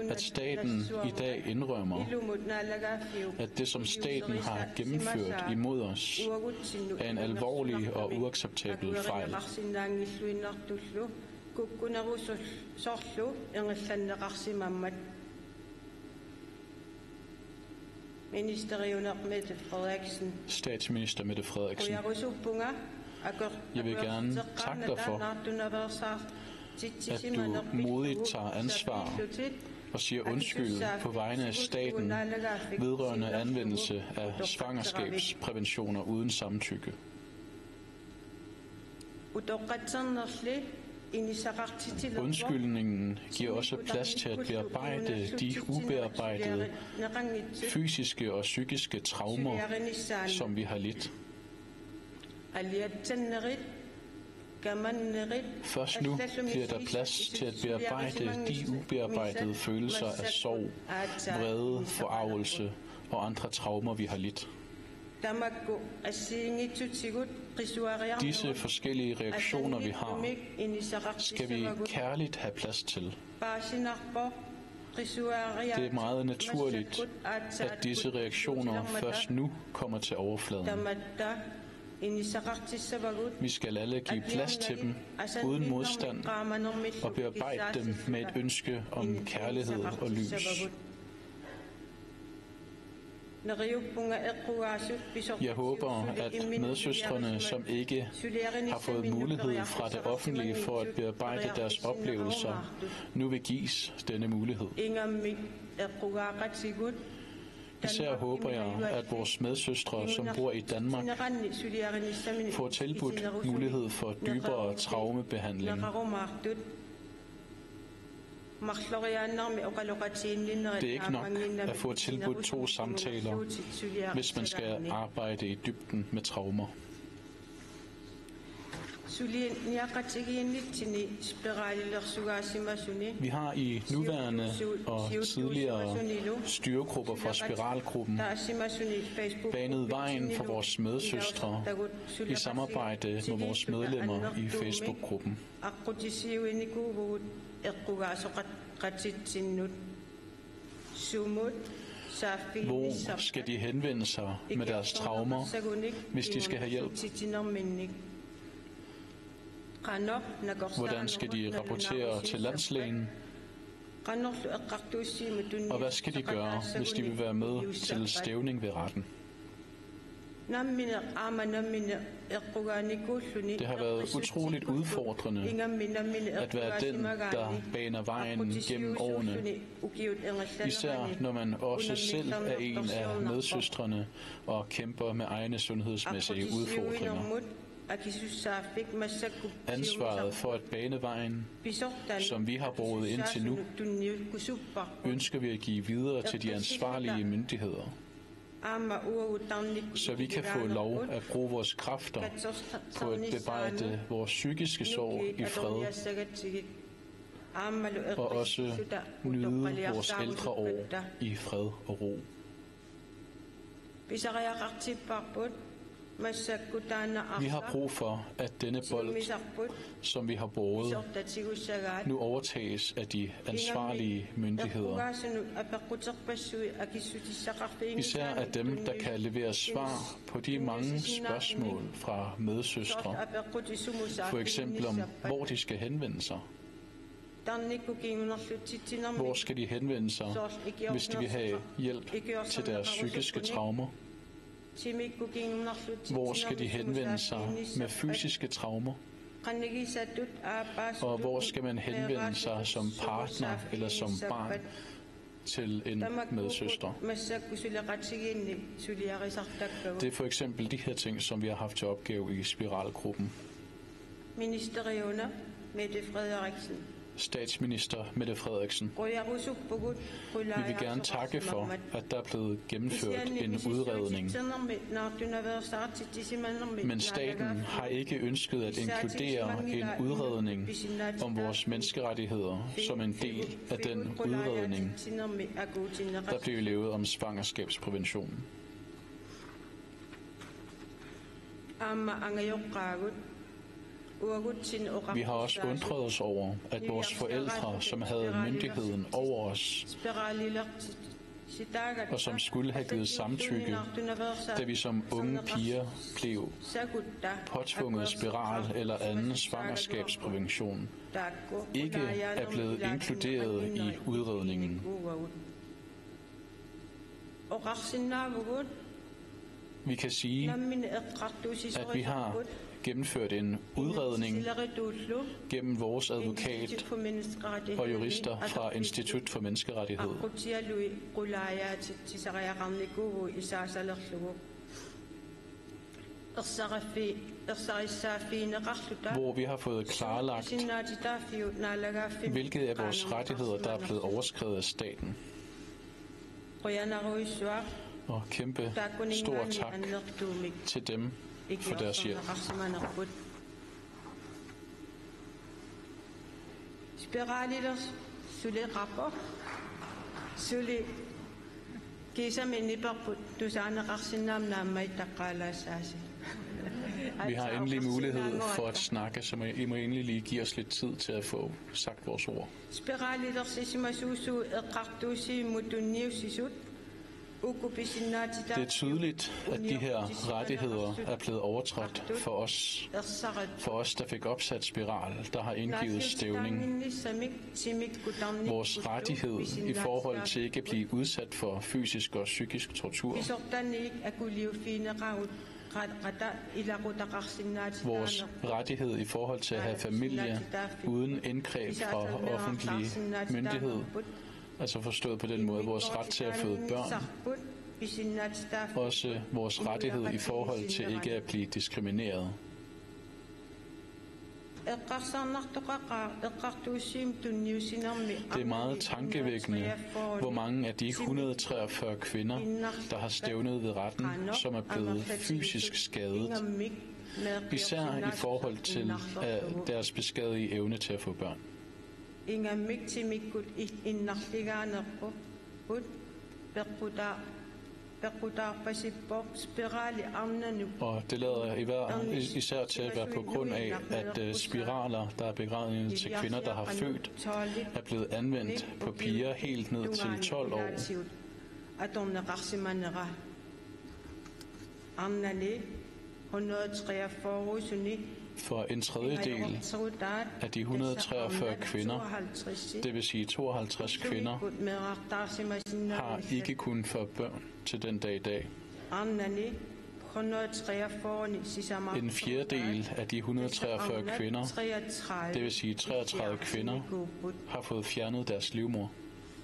at staten i dag indrømmer, at det, som staten har gennemført imod os, er en alvorlig og uacceptabel fejl. Ministeriuneq Mette Frederiksen. Statsminister Mette Frederiksen, jeg vil gerne takke dig for, at du modigt tager ansvar og siger undskyld på vegne af staten vedrørende anvendelse af svangerskabspræventioner uden samtykke. Undskyldningen giver også plads til at bearbejde de ubearbejdede fysiske og psykiske traumer, som vi har lidt. Først nu bliver der plads til at bearbejde de ubearbejdede følelser af sorg, vrede, forargelse og andre traumer, vi har lidt. Disse forskellige reaktioner, vi har, skal vi kærligt have plads til. Det er meget naturligt, at disse reaktioner først nu kommer til overfladen. Vi skal alle give plads til dem uden modstand og bearbejde dem med et ønske om kærlighed og lys. Jeg håber, at medsøstrene, som ikke har fået mulighed fra det offentlige for at bearbejde deres oplevelser, nu vil gives denne mulighed. Især håber jeg, at vores medsøstre, som bor i Danmark, får tilbudt mulighed for dybere traumebehandling. Det er ikke nok at få tilbudt to samtaler, hvis man skal arbejde i dybden med traumer. Suliniaqatigiinnitsinni spiralilersugaasimasuni. Vi har i nuværende og tidligere styregrupper fra Spiralgruppen banet vejen for vores medsøstre i samarbejde med vores medlemmer i Facebook-gruppen. Aqqutissiuinikuuvugut eqqugaasoqatitsinnut. Sumut saaffiginnissarput. Hvor skal de henvende sig med deres traumer, hvis de skal have hjælp? Hvordan skal de rapportere til landslægen? Og hvad skal de gøre, hvis de vil være med til stævning ved retten? Det har været utroligt udfordrende at være den, der baner vejen gennem årene, især når man også selv er en af medsøstrene og kæmper med egne sundhedsmæssige udfordringer. Ansvaret for at bane vejen, som vi har båret indtil nu, ønsker vi at give videre til de ansvarlige myndigheder, så vi kan få lov at bruge vores kræfter på at bearbejde vores psykiske sår i fred, og også nyde vores ældre år i fred og ro. Vi har brug for, at denne bold, som vi har båret, nu overtages af de ansvarlige myndigheder. Især af dem, der kan levere svar på de mange spørgsmål fra medsøstre. For eksempel om, hvor de skal henvende sig. Hvor skal de henvende sig, hvis de vil have hjælp til deres psykiske traumer? Hvor skal de henvende sig med fysiske traumer? Og hvor skal man henvende sig som partner eller som barn til en medsøster? Det er for eksempel de her ting, som vi har haft til opgave i Spiralgruppen. Ministeriuna Mette Frederiksen. Statsminister Mette Frederiksen. Vi vil gerne takke for, at der er blevet gennemført en udredning. Men staten har ikke ønsket at inkludere en udredning om vores menneskerettigheder som en del af den udredning, der blev lavet om svangerskabsprævention. Vi har også undret os over, at vores forældre, som havde myndigheden over os, og som skulle have givet samtykke, da vi som unge piger blev påtvunget spiral eller anden svangerskabsprævention, ikke er blevet inkluderet i udredningen. Vi kan sige, at vi har gennemført en udredning gennem vores advokat og jurister fra Institut for Menneskerettighed, hvor vi har fået klarlagt, hvilke af vores rettigheder, der er blevet overskredet af staten. Og kæmpe stor tak til dem for deres hjælp. Spiraliler suleqarpoq. Suli kiisami niperput tusaaneqarsinnaammat naammagittaqqaalaassaasi. Vi har endelig mulighed for at snakke, så må I må endelig lige give os lidt tid til at få sagt vores ord. Spiralilersisimasuusut eqqartuussivimmut tunniussisut. Det er tydeligt, at de her rettigheder er blevet overtrådt for os. For os, der fik opsat spiral, der har indgivet stævning. Vores rettighed i forhold til ikke at blive udsat for fysisk og psykisk tortur. Vores rettighed i forhold til at have familie uden indgreb fra offentlig myndighed. Altså forstået på den måde, vores ret til at føde børn. Også vores rettighed i forhold til ikke at blive diskrimineret. Det er meget tankevækkende, hvor mange af de hundrede treogfyrre kvinder, der har stævnet ved retten, som er blevet fysisk skadet, Især i forhold til øh, deres beskadigede evne til at få børn. Ingammik timikkut i- innarligaanerput peqqutaa- peqqutaarpasippoq spirali arnanut. Og det lader i hver, i- især til at være på grund af, at øh, spiraler, der er beregnet til kvinder, der har født, er blevet anvendt på piger helt ned til tolv år. Atorneqarsimanera. Arnani hundrede treogfyrre suni. For en tredjedel af de hundrede treogfyrre kvinder, det vil sige tooghalvtreds kvinder, har ikke kunnet føde børn til den dag i dag. Arnani hundrede treogfyrre sisamaa. En fjerdedel af de hundrede treogfyrre kvinder, det vil sige treogtredive kvinder, har fået fjernet deres livmor.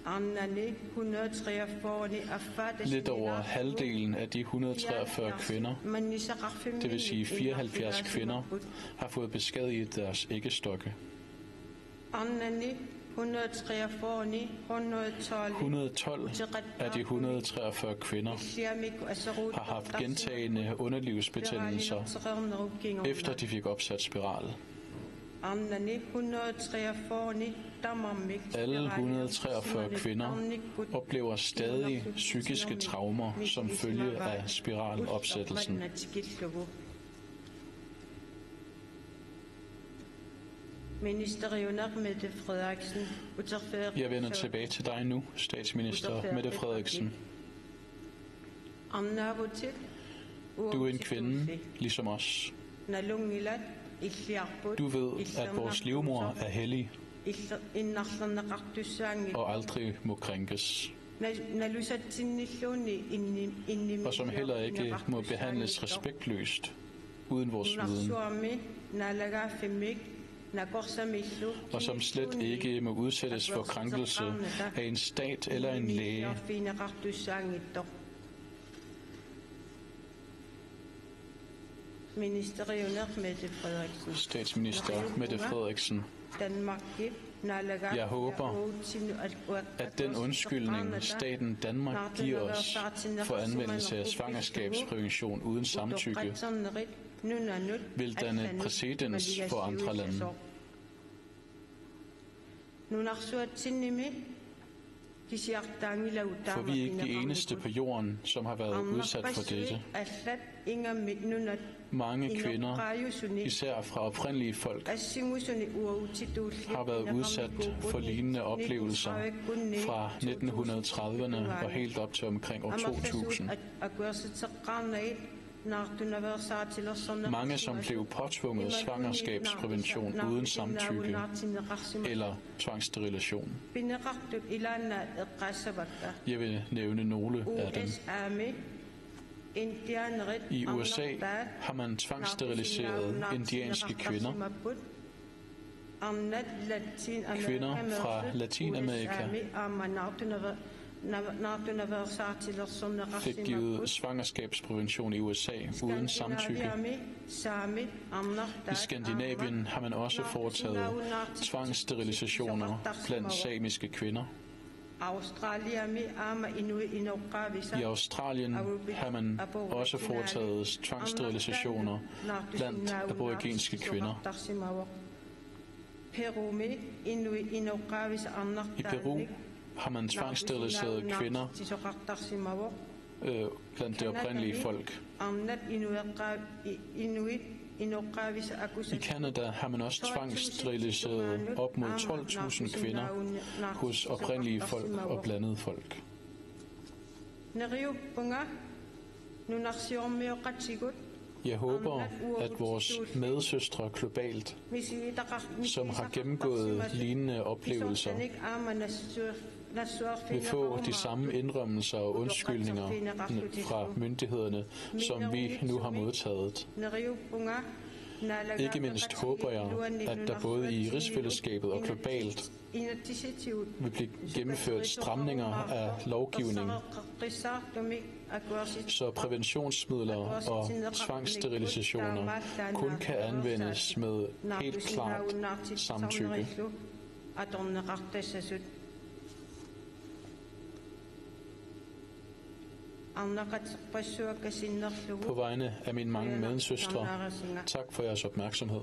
Arnani hundrede treogfyrre affaata. Lidt over halvdelen af de hundrede treogfyrre kvinder, det vil sige fireoghalvfjerds kvinder, har fået beskadiget deres æggestokke. Arnani hundrede treogfyrre hundrede tolv. Hundrede tolv af de hundrede treogfyrre kvinder har haft gentagende underlivsbetændelser, efter de fik opsat spiral. Arnani hundrede treogfyrre tamarmik. Alle hundrede treogfyrre kvinder oplever stadig psykiske traumer som følge af spiralopsættelsen. Ministeriuneq Mette Frederiksen. Jeg vender tilbage til dig nu, statsminister Mette Frederiksen. Arnaavutit. Du er en kvinde, ligesom os. Nalunngilat illiarput. Du ved, at vores livmor er hellig illi- innarlerneqartussaanngitsoq og aldrig må krænkes, na- nalusatsinnilluunniit inni- innimmiinnarneqartussaanngitsoq, og som heller ikke må behandles respektløst uden vores viden, nunarsuarmi naalagaaffimmik nakorsamillu, og som slet ikke må udsættes for krænkelse af en stat eller en læge. Ministeriuneq Mette Frederiksen. Statsminister Mette Frederiksen. Danmarkip naalagaaffimmik. Jeg håber, at den undskyldning, staten Danmark giver os for anvendelse af svangerskabsprævention uden samtykke, vil danne præcedens for andre lande. Nunarsuatsinnimi kisiartaanngilagut. For vi er ikke de eneste på jorden, som har været udsat for dette. Mange kvinder, især fra oprindelige folk, har været udsat for lignende oplevelser fra nitten hundrede trediverne og helt op til omkring år to tusind. Mange, som blev påtvunget svangerskabsprævention uden samtykke eller tvangssterilisation. Jeg vil nævne nogle af dem. I U S A har man tvangsssteriliseret indianske kvinder. Kvinder fra Latinamerika fik givet svangerskabsprævention i U S A uden samtykke. I Skandinavien har man også foretaget tvangssterilisationer blandt samiske kvinder. I Australien har man også foretaget tvangssterilisationer blandt aboriginske kvinder. I Peru har man tvangssteriliseret kvinder øh, blandt det oprindelige folk. I Canada har man også tvangssteriliseret op mod tolv tusind kvinder hos oprindelige folk og blandede folk. Jeg håber, at vores medsøstre globalt, som har gennemgået lignende oplevelser, vil få de samme indrømmelser og undskyldninger fra myndighederne, som vi nu har modtaget. Ikke mindst håber jeg, at der både i rigsfællesskabet og globalt vil blive gennemført stramninger af lovgivning, så præventionsmidler og tvangssterilisationer kun kan anvendes med helt klart samtykke. Arnaqaterpassuakka sinnerlugu. På vegne af mine mange medsøstre, tak for jeres opmærksomhed.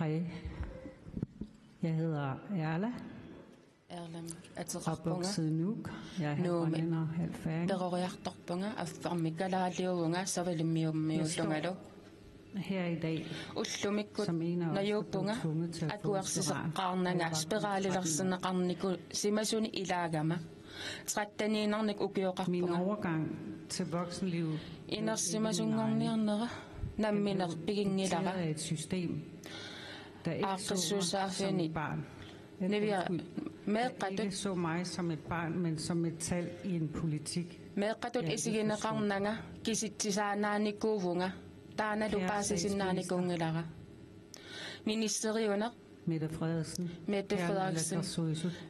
Hej, jeg hedder Erla, Erlam ateqarpunga. Opvokset i Nuuk. Jeg er halv Nuummi grønlænder, halv færing. Peroriartorpunga, affarmik kalaaliuvunga, savalimmiummiullungalu. Her i dag, ullumikkut som en af os, der blev tvunget til at få en spiral, da jeg var på tretten år. Najuuppunga akuersiseqqaarnanga spiraalilersinneqarnikuusimasuni ilaagama. Tretteniinnarnik ukioqarpunga. Min overgang til voksenlivet blev ikke en egen. Inersimasunngorniarnera nammineq piginngilara. Den blev dikteret af et system, der ikke så mig som et barn. Aaqqissuussaaffiani. Niviarsi. Undskyld. Der ikke så mig som et barn, men som et tal i en politik. Meeqqatut isigineqarnanga kisitsisaannaanikuuvunga, taannalu paasisinnaanikuunngilara. Ministeriuneq Mette Frederiksen, Mette Frederiksen,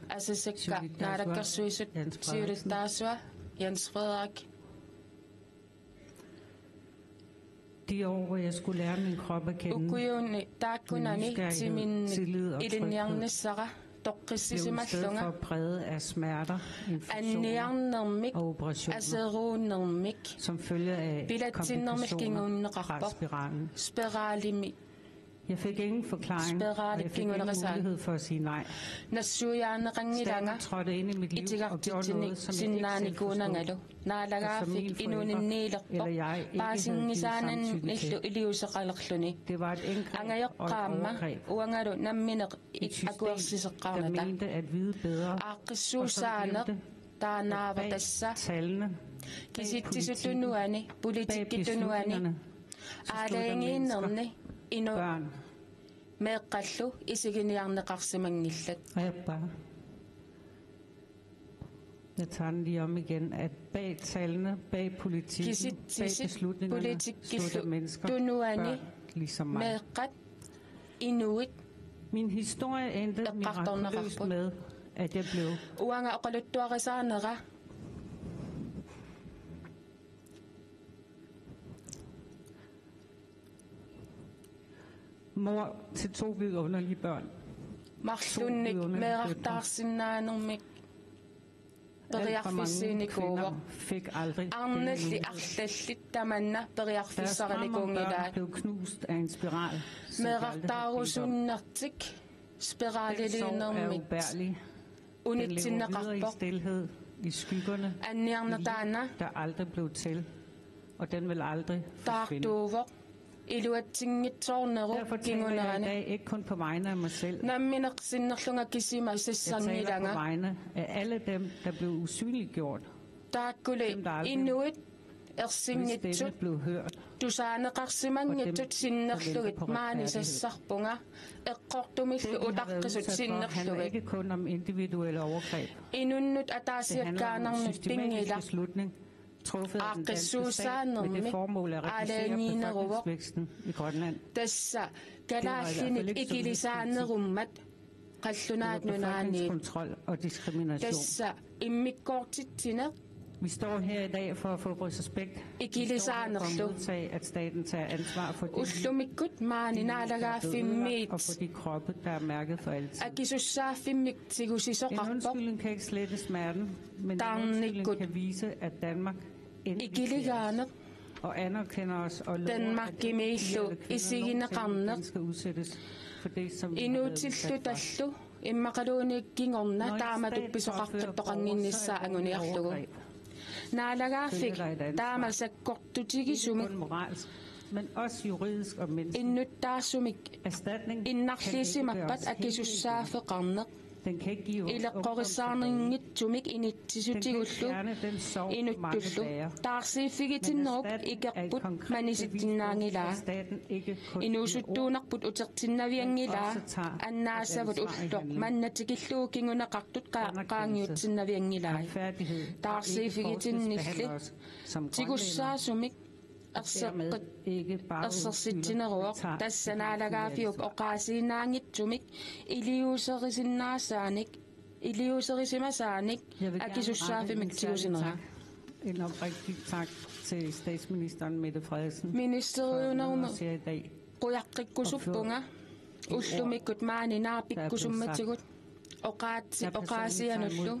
asasakka naalakkersuisut, siulittaasua Jens Frederik. De år, hvor jeg skulle lære min krop at kende, ukujuni taakkunani timinnik ilinniarnissara toqqissisimallunga, blev i stedet for præget af smerter, infektioner og operationer, anniarnermik, aseruunnermik, som følge af pilatsinnermik komplikationer fra spiralen. Spiraalimi. Jeg fik ingen forklaring, og jeg fik ingen mulighed for at sige nej. Spiraalit kingunerisai. Nassuiaaneqanngilanga. Staten trådte ind i mit liv og gjorde noget, som jeg ikke selv forstod, og som mine forældre eller jeg ikke havde givet samtykke til. Naalagaaffiit inuuninniilerpoq, paasinngisaanillu iliuuseqalerluni. Det var et indgreb og et overgreb. Angajoqqaama uangalu nammineq akuersiseqqaarnata. Et system, der mente at vide bedre, og som glemte, at bag tallene, bag politikken, bag beslutningerne, bag beslutningerne, bag beslutningerne stod der mennesker, børn. Kisitsisit tunuani politikkitut tunuani aalajangiinnerni inuit meeqqallu isiginiarneqarsimanngillat. Og jeg bare Jeg tager den lige om igen, at bag tallene, bag politikken, bag beslutningerne stod der mennesker, børn, ligesom mig. Kisitsisit politikkikkut tunuani meeqqat inuit eqqartorneqarput. Min historie endte mirakuløst med, at jeg blev Uanga oqaluttuarisaanera mor til to vidunderlige børn. To vidunderlige døtre. Marlunnik meerartaarsinnaanermik periarfissiinikuuvoq. Alt for mange kvinder fik aldrig denne mulighed. Arnallit arlallit tamanna periarfissarinikuunngilaat. Deres drøm om børn blev knust af en spiral, som de aldrig havde bedt om. Meerartaarusunnertik spiraaliliinermit unitsinneqarpoq. Den sorg er ubærlig. Den lever videre i stilhed, i skyggerne, i liv, der aldrig blev til, og den vil aldrig forsvinde. Anniarnertaanna taartuuvoq iluatsinngitsoornerup kingunerani. Derfor taler jeg i dag ikke kun på vegne af mig selv. Nammineq sinnerlunga kisima sassanngilanga. Jeg taler på vegne af alle dem, der blev usynliggjort. Taakkuli inuit ersinngitsut tusaaneqarsimanngitsut sinnerlugit maani sassarpunga, eqqortumillu utaqqisut sinnerlugit. Inunnut ataasiakkaanarnut tinngilaq aaqqissuussaanermik aalajangiineruvoq. Tassa kalaallinit ikilisaanerummat Qallunaat Nunaanniit. Tassa immikkoortitsineq Vi står her i dag for at få vores respekt. Vi står her for at modtage, at staten tager ansvar for de liv, ullumikkut maani de liv, der er ødelagt, naalagaaffimmiit og for de kroppe, der er mærket for altid. Akisussaaffimmik tigusisoqarpoq. En undskyldning kan ikke slette smerten, men en undskyldning kan vise, at Danmark endelig ser os og anerkender os og lover, at ikke piger eller kvinder nogensinde igen skal udsættes for det, som vi har været udsat for. Inuutillutillu immaqaluunniit kingorna taamatut pisoqartoqannginnissaa anguniarlugu. Naalagaaffik taama sakkortutigisumik innuttaasumik innarliissimappat akisussaaffeqarneq ileqqorissaarninngitsumik inississutigullu inuttullu taarsiiffigitinnerup ikerput manisitsinnaanngilaa. Inuusuttuunerput utertinnavianngilaa, annaassavut ulloq manna tikillugu kinguneqartut qa-, qaangiutsinnavianngilai. Taarsiiffigitinnilli tigussaasumik erseqqit-, ersersitsineruvoq, tassa naalagaaffiup oqaasiinnaanngitsumik iliuuserisinnaasaanik, iliuuserisimasaanik akisussaaffimmik tigusineraa. En oprigtig tak til statsministeren, Mette Frederiksen, for at møde os her i dag. Ministeriunermut qujaqqikkusuppunga ullumikkut maani naapikkusummatigut oqaatsi-, oqaasianullu.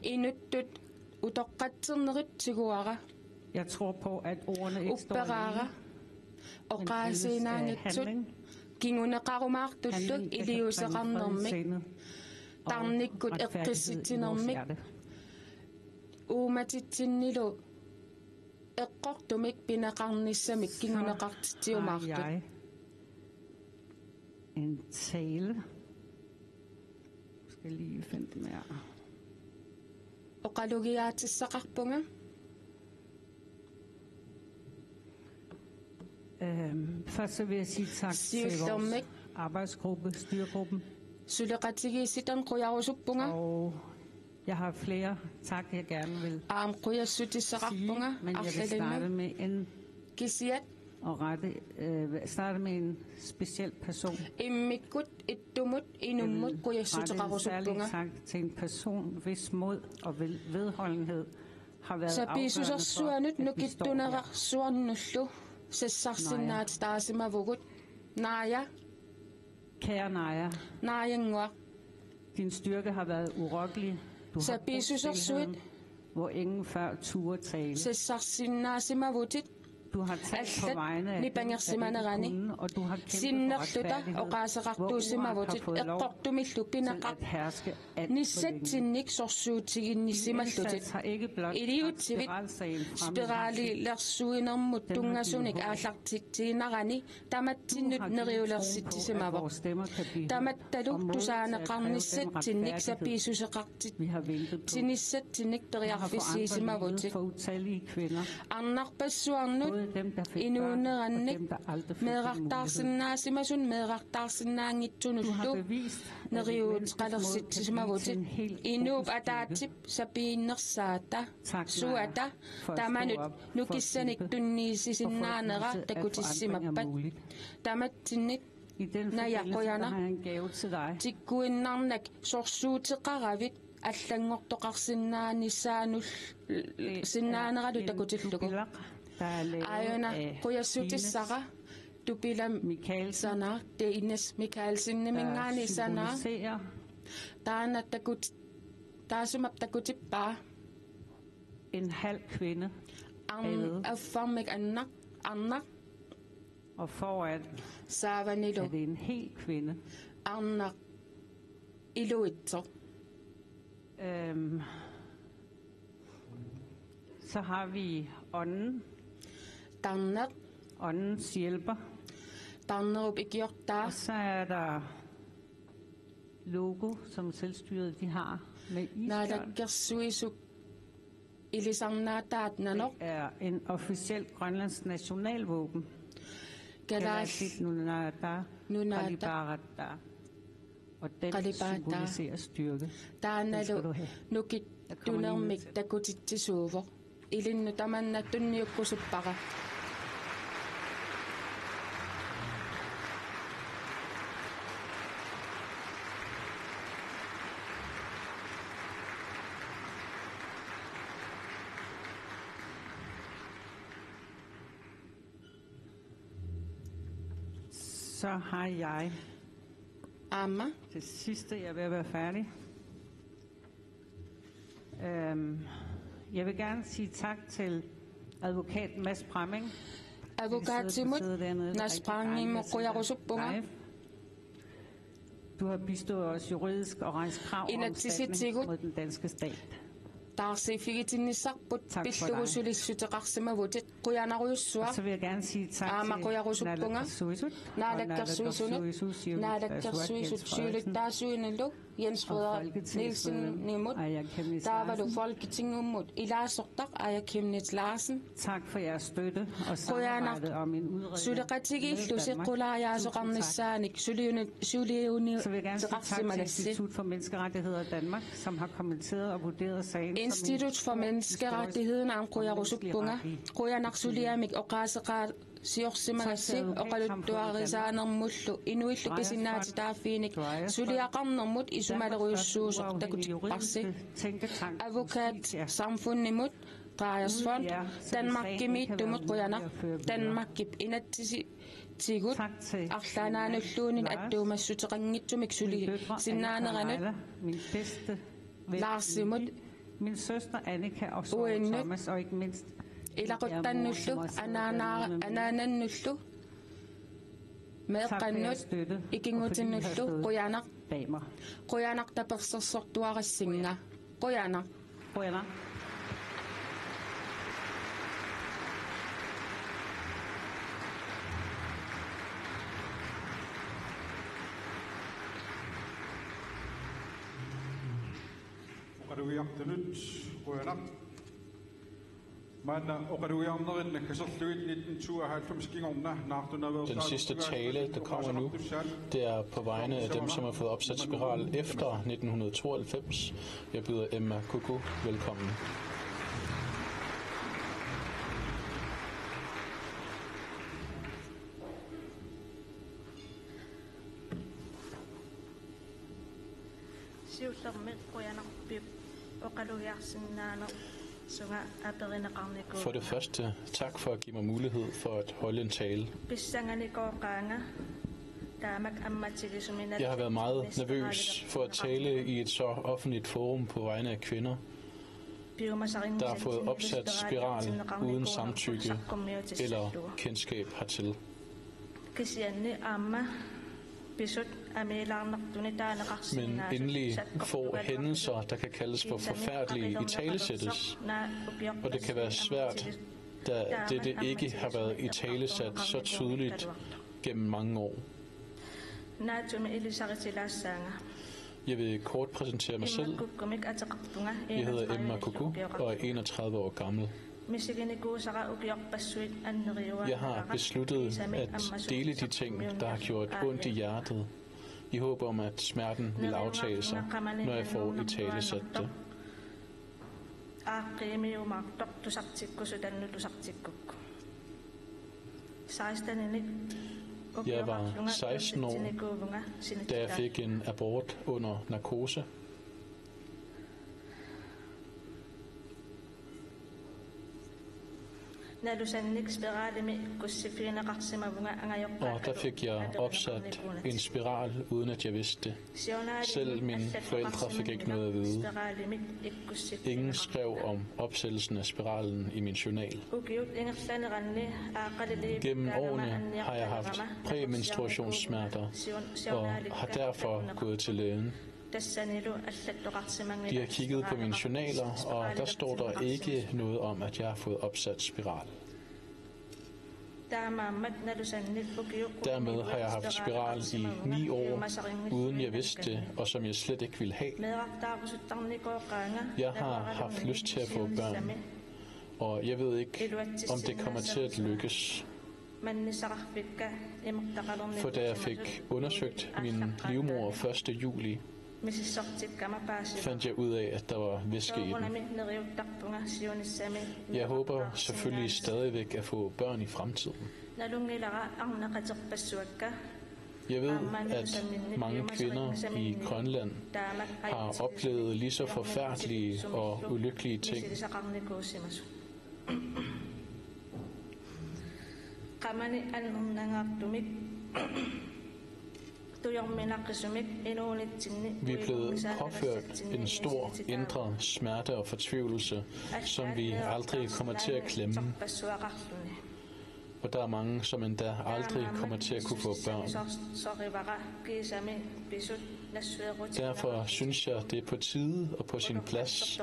Inuttut utoqqatsernerit tiguara. Jeg tror på, at ordene ikke står alene, men følges af handling. Upperaara oqaasiinnaanngitsut kinguneqarumaartullu iliuuseqarnermik, tarnikkut eqqissitsinermik, uumatitsinnilu eqqortumik pineqarnissamik kinguneqartitsiumaartut. En tale. Skal lige finde den her. Oqalugiaatissaqarpunga. Øhm, først så vil jeg sige tak til vores arbejdsgruppe, styregruppen. Suleqatigiissitani qujarusuppunga. Og jeg har flere tak, jeg gerne vil sige, men jeg vil starte med en, og rette, øh, starte med en speciel person. Immikkut ittumut inummut qujassuteqarusuppunga. Jeg vil rette en særlig tak til en person, hvis mod og ved-, vedholdenhed har været afgørende for, at vi står her. Sapiissusersuanut nukittunerarsuarnullu sassarsinnaatitaasimavugut. Naaja. Kære Naaja. Naajannguaq. Din styrke har været urokkelig. Du har brugt stilheden, hvor ingen før turde tale. Sapiissusersuit sassarsinnaasimavutit. Du har talt på vegne af dem, der ikke kunne, og du har kæmpet for retfærdighed, hvor uret har fået lov til at herske alt for længe. Allat nipangersimaneranik sassarsinnaasimavutit, eqqortumillu pineqarnissatsinnik sorsuutiginnisimallutit. Din indsats har ikke blot bragt spiralsagen frem i lyset. Iliuutsivit spiraalilersuinermut tunngasunik aallartitsiinerani tamatsinnut neriulersitsisimavoq. Tamattalu tusaaneqarnissatsinnik sapiissuseqartitsinissatsinnit periarfissiisimavutit. Arnarpassuarnut inuunerannik meerartaarsinnaasimasut meerartaarsinnaanngitsunullu neriuuteqalersitsisimavatit. Inuup ataatsip sapiinnersaata suata tamanut nukissanik tunniussisinnaanera takutissimappat. Tamatsinnit Naaja, qujanaq. Tikkuinnarnak sorsuuteqaravit allanngortoqarsinnaanissaanul-, sinnaaneralu takutillugu. Aajuna qujassutissara Tupilami sanaaq, Dennis Michaelseniminngaanniit sanaaq. Taanna takut-, taassuma takutippaa. En halv kvinde. Arn-, affarmik annaq, arnaq. Og foran saavanilu er det en hel kvinde. Arnaq iluitsoq. Øhm, så har vi ånden. Tarneq. Åndens hjælper. Tarnerup ikiortaa. Og så er der logo, som selvstyret de har med isbjørn. Naalakkersuisup ilisarnaataat nanoq. Det er en officiel grønlandsk nationalvåben. Kalaallit Kalaallit Nunaata, Nunaata Kaliparaatta. Og den Kaliparaatta symboliserer styrke. Den skal du have. Taannalu nukittunermik takutitsisuuvoq. Ilinnut tamanna tunniukkusuppara. Så har jeg Aamma. Det sidste, jeg er ved at være færdig. Øhm, jeg vil gerne sige tak til advokat Mads Bramming. Advokaatsimut Mads Brammingimut qujariusuppunga. Du har bistået os juridisk og rejst krav om erstatning mod den danske stat. Taarsiiffigitinnissarput pillugu sulissuteqarsimavutit. Qujanarujussuaq. Aamma qujariusuppunga naalakkersuisunut, naalakkersuisut siulittaasuinilu Jens Frederik Nielsenimut taavalu Folketingimmut ilaasortaq Aaja Chemnitz Larsen. Qujanaq suleqatigiillusi qulaajaasoqarnissaanik suliuni-, suliuteqarsimagassi. Institut for Menneskerettighedinut aamma qujarusuppunga. Qujanaq suliamik oqaaseqaasiorsimagassi oqaluttuarisaanermullu inuillu pisinnaatitaaffiinik suliaqarnermut isumalerujussuusoq takutipparsi. Advokatsamfundimut, Dreyers Fond, Danmarkimiittumut qujanaq, Danmarkip inatsisi- tigut arlaannaanulluunniit attuumassuteqanngitsumik sulisinnaaneranut Larsimut uinnut ilaquttannullu anaana-, anaanannullu meeqqannut ikinngutinnullu qujanaq. Qujanaq tapersersortuarassinga. Qujanaq. Qujanaq. Oqalugiartunut qujanaq. Maanna oqalugiarnerit naggaserlugit nitten tooghalvfems kingorna naartunaveersaaruttugaat. Den sidste tale, der kommer nu, det er på vegne af dem, som har fået opsat spiral efter nitten hundrede og tooghalvfems. Jeg byder Emma Kuku velkommen. Siullermik qujanarpoq oqalugiarsinnaanersunga aperineqarnikuuvunga. For det første, tak for at give mig mulighed for at holde en tale. Pissanganikoqaanga taamak ammatilisumi. Jeg har været meget nervøs for at tale i et så offentligt forum på vegne af kvinder, der har fået opsat spiral uden samtykke eller kendskab hertil. Kisianni aamma pisut amiilaarnartuni taaneqarsinnaasut. Men endelig får hændelser, der kan kaldes for forfærdelige, italesættes, og det kan være svært, da dette ikke har været italesat så tydeligt gennem mange år. Naatsumiilisaritilaassaanga. Jeg vil kort præsentere mig selv. Imma Kukkumik ateqarpunga. Jeg hedder Emma Kuku og er enogtredive år gammel. Misiginikuusara ukiorpassuit anneriuaannarpara. Jeg har besluttet at dele de ting, der har gjort ondt i hjertet, i håb om, at smerten vil aftage sig, når jeg får italesat det. Aaqqiimiumaartoq tusartikkusutannut tusartikkukku. Seksteninik. Jeg var seksten år, da jeg fik en abort under narkose. Nalusannik spiralimi ikkussiffigineqarsimavunga angajoqqaakkalu. Og der fik jeg opsat en spiral, uden at jeg vidste det. Selv mine forældre fik ikke noget at vide. Ingen skrev om opsættelsen af spiralen i min journal. Gennem årene har jeg haft præmenstruationssmerter og har derfor gået til lægen. De har kigget på mine journaler, og der står der ikke noget om, at jeg har fået opsat spiral. Dermed har jeg haft spiral i ni år, uden jeg vidste det, og som jeg slet ikke ville have. Jeg har haft lyst til at få børn, og jeg ved ikke, om det kommer til at lykkes. For da jeg fik undersøgt min livmor første juli, fandt jeg ud af, at der var væske i den. Jeg håber selvfølgelig stadigvæk at få børn i fremtiden. Jeg ved, at mange kvinder i Grønland har oplevet lige så forfærdelige og ulykkelige ting. Qamani annernangaartumik Vi er blevet påført en stor indre smerte og fortvivlelse, som vi aldrig kommer til at glemme. Og der er mange, som endda aldrig kommer til at kunne få børn. Derfor synes jeg, det er på tide og på sin plads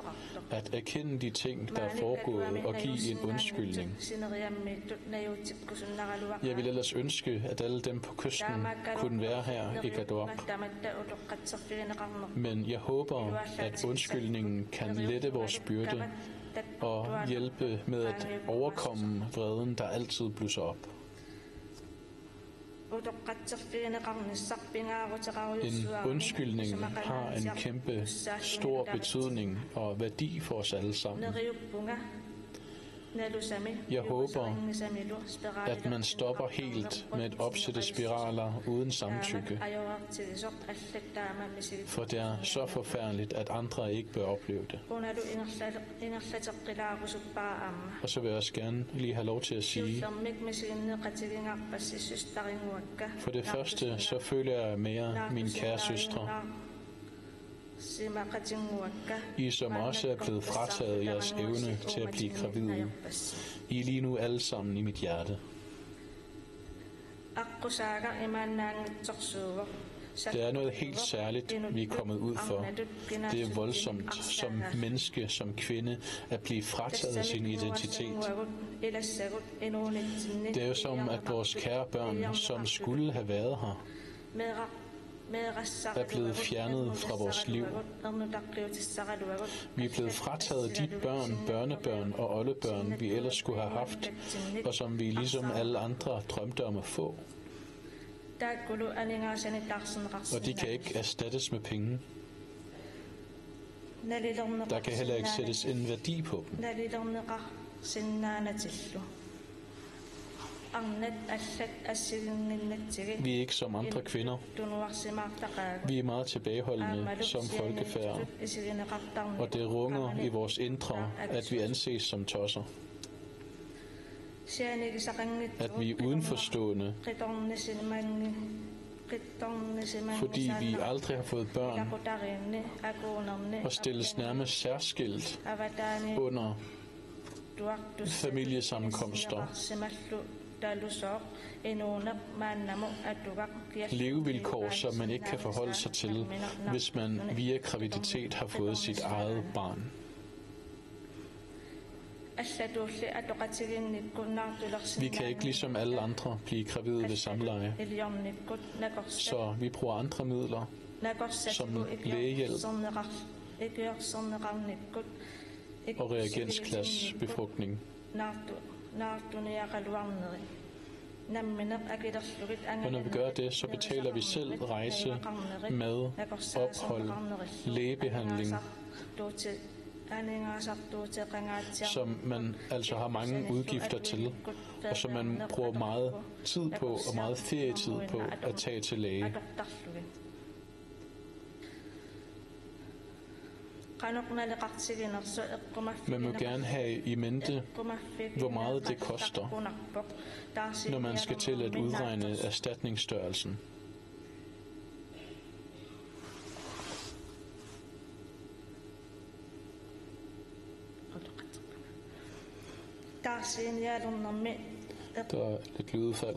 at erkende de ting, der er foregået, og give en undskyldning. Jeg vil ellers ønske, at alle dem på kysten kunne være her i Qaqortoq. Men jeg håber, at undskyldningen kan lette vores byrde og hjælpe med at overkomme vreden, der altid blusser op. En undskyldning har en kæmpe stor betydning og værdi for os alle sammen. Jeg håber, at man stopper helt med at opsætte spiraler uden samtykke, for det er så forfærdeligt, at andre ikke bør opleve det. Og så vil jeg også gerne lige have lov til at sige, for det første, så føler jeg mere min kære søstre, I som også er blevet frataget jeres evne til at blive gravide. I er lige nu alle sammen i mit hjerte. Det er noget helt særligt, vi er kommet ud for. Det er voldsomt som menneske, som kvinde, at blive frataget sin identitet. Det er jo som, at vores kære børn, som skulle have været her, er blevet fjernet fra vores liv. Vi er blevet frataget de børn, børnebørn og oldebørn, vi ellers skulle have haft, og som vi ligesom alle andre drømte om at få. Og de kan ikke erstattes med penge. Der kan heller ikke sættes en værdi på dem. Vi er ikke som andre kvinder. Vi er meget tilbageholdende som folkefærd, og det runger i vores indre, at vi anses som tosser. At vi er udenforstående, fordi vi aldrig har fået børn, og stilles nærmest særskilt under familiesammenkomster. Levevilkår, som man ikke kan forholde sig til, hvis man via graviditet har fået sit eget barn. Vi kan ikke ligesom alle andre blive gravide ved samleje, så vi bruger andre midler, som lægehjælp og reagensglasbefrugtning. Og når vi gør det, så betaler vi selv rejse, mad, ophold, lægebehandling, som man altså har mange udgifter til, og som man bruger meget tid på og meget ferietid på at tage til læge. Man må gerne have i mente, hvor meget det koster, når man skal til at udregne erstatningsstørrelsen. Der er lidt lydudfald.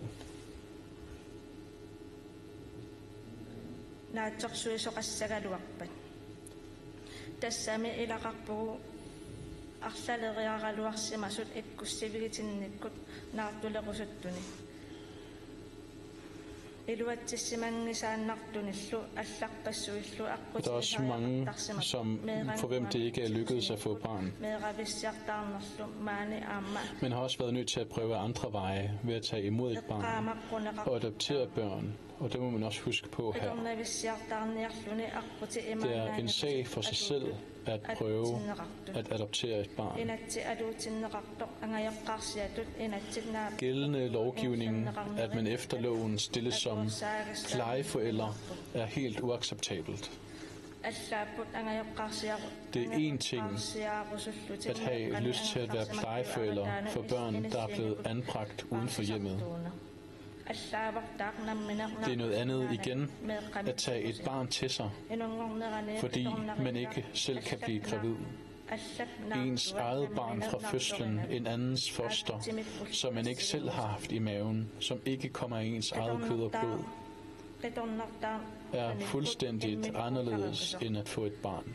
Naatsorsuisoqassagaluarpat. Tassami ilaqarpugut arlaleriaraluarsimasut ikkussivigitinnikkut naartulerusuttuni. Iluatsissimanngisaannartunillu allarpassuillu aqqutigisariaqartarsimasut. Der er også mange, som, for hvem det ikke er lykkedes at få barn. Meeravissiartaarnerlu maani aamma. Man har også været nødt til at prøve andre veje ved at tage imod et barn og adoptere børn. Og det må man også huske på her. Det er en sag for sig selv at prøve at adoptere et barn. Gældende lovgivning, at man efter loven stilles som plejeforældre, er helt uacceptabelt. Det er en ting at have lyst til at være plejeforældre for børn, der er blevet anbragt uden for hjemmet. Det er noget andet igen at tage et barn til sig, fordi man ikke selv kan blive gravid. Ens eget barn fra fødslen, en andens foster, som man ikke selv har haft i maven, som ikke kommer af ens eget kød og blod, er fuldstændig anderledes end at få et barn.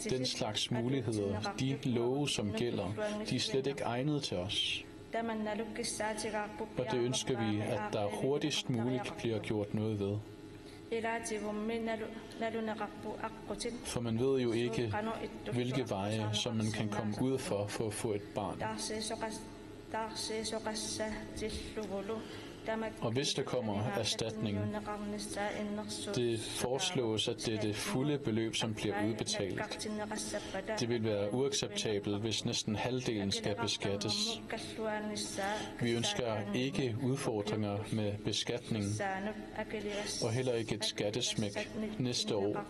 Den slags muligheder, de love, som gælder, de er slet ikke egnet til os. Og det ønsker vi, at der hurtigst muligt bliver gjort noget ved. For man ved jo ikke, hvilke veje, som man kan komme ud for, for at få et barn. Og hvis der kommer erstatning, det foreslås, at det er det fulde beløb, som bliver udbetalt. Det vil være uacceptabelt, hvis næsten halvdelen skal beskattes. Vi ønsker ikke udfordringer med beskatning, og heller ikke et skattesmæk næste år.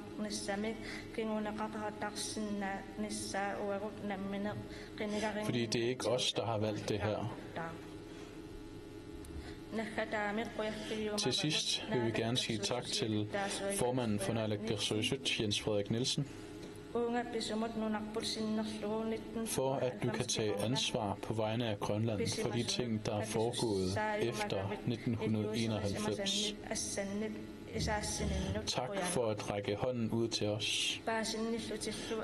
Fordi det er ikke os, der har valgt det her. Til sidst vil vi gerne sige tak til formanden for Naalakkersuisut, Jens Frederik Nielsen, for at du kan tage ansvar på vegne af Grønland for de ting, der er foregået efter nitten hundrede enoghalvfems. Tak for at række hånden ud til os.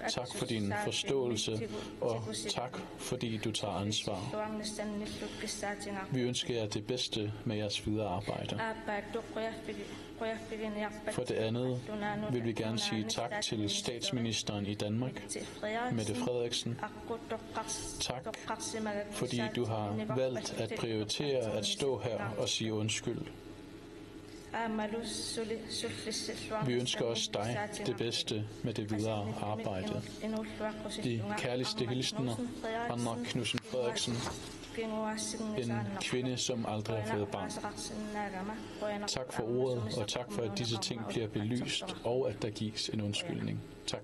Tak for din forståelse, og tak fordi du tager ansvar. Vi ønsker jer det bedste med jeres videre arbejde. For det andet vil vi gerne sige tak til statsministeren i Danmark, Mette Frederiksen. Tak, fordi du har valgt at prioritere at stå her og sige undskyld. Vi ønsker også dig det bedste med det videre arbejde. De kærligste hilsner, Anna Knudsen Frederiksen, en kvinde, som aldrig har fået barn. Tak for ordet, og tak for, at disse ting bliver belyst, og at der gives en undskyldning. Tak.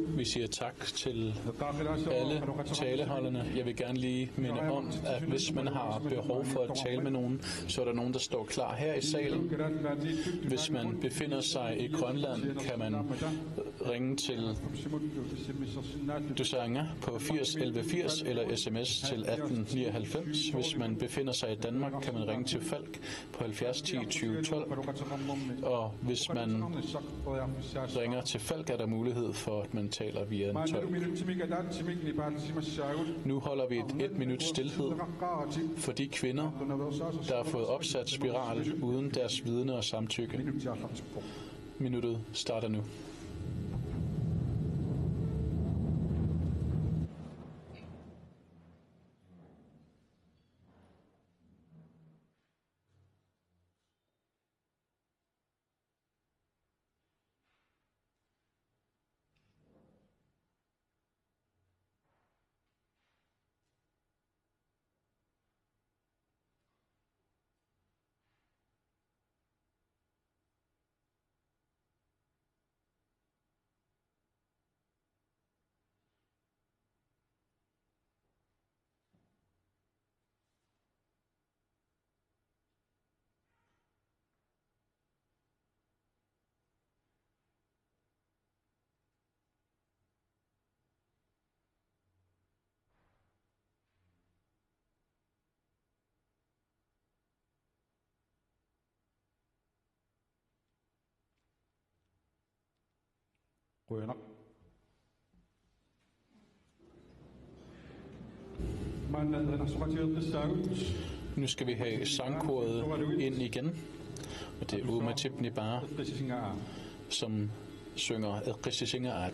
Vi siger tak til alle taleholderne. Jeg vil gerne lige minde om, at hvis man har behov for at tale med nogen, så er der nogen, der står klar her i salen. Hvis man befinder sig i Grønland, kan man ringe til Tusaannga på firs elleve firs eller sms til atten nioghalvfems. Hvis man befinder sig i Danmark, kan man ringe til Falck på halvfjerds ti tyve tolv. Og hvis man ringer til Falck, er der mulighed for, at man taler via en tolk. Nu holder vi et et minut stilhed for de kvinder, der har fået opsat spiral uden deres vidne og samtykke. Minuttet starter nu. Qujanaq. Maanna erinarsoqatigeeqqissaagut. Nu skal vi have sangkoret ind igen, og det er Uummatip Nipa, som synger Eqqissisingaat.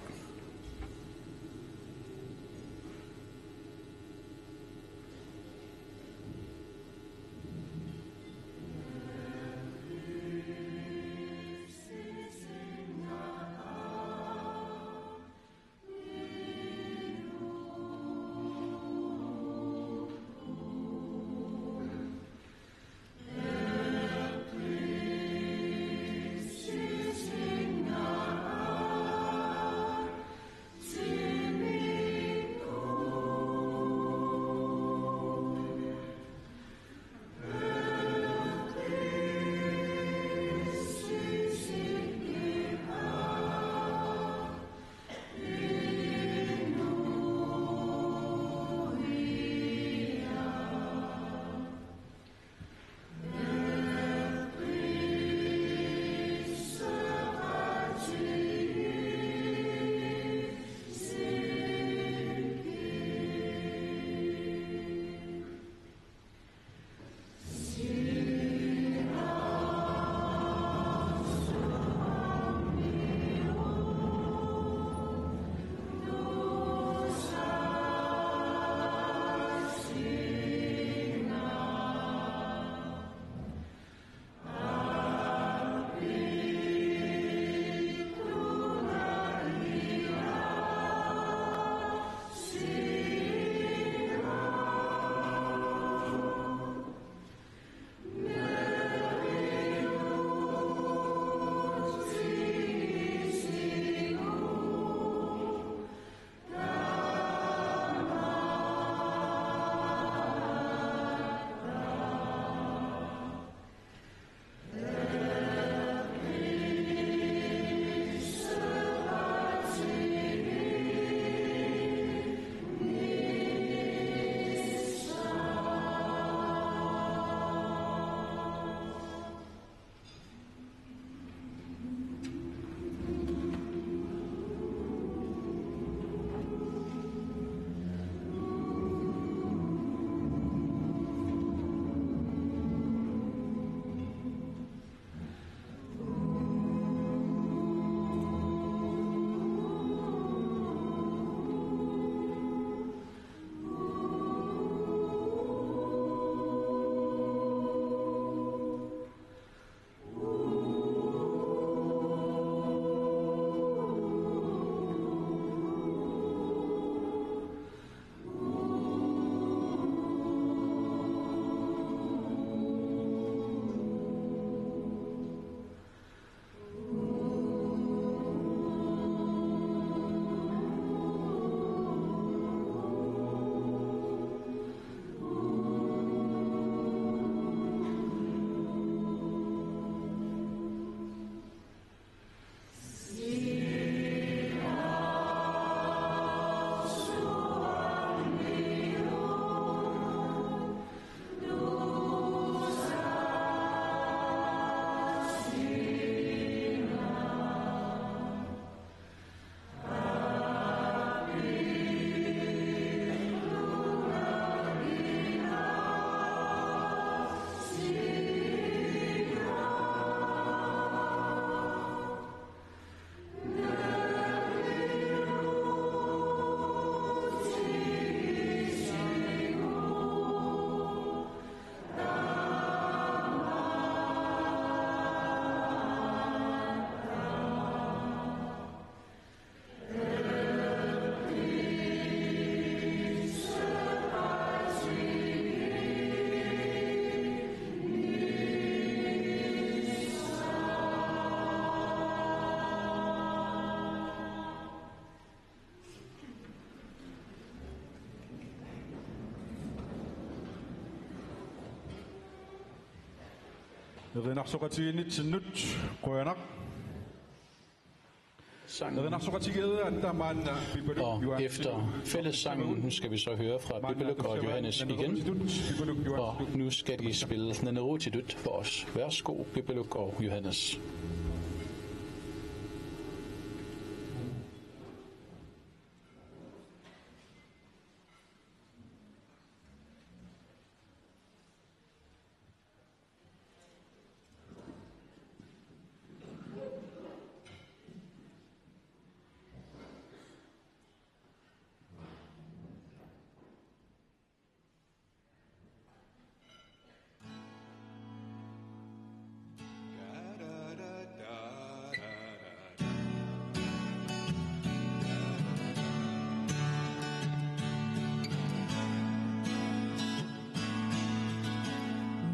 Erinarsoqatigiinnitsinnut qujanaq. Sangen. Erinarsoqatigiiatta maanna Pipaluk. Og Johansen efter fællessangen skal vi så høre fra Pipaluk og Johannes igen. Og nu skal de spille Nanerutitut for os. Værsgo, Pipaluk og Johannes.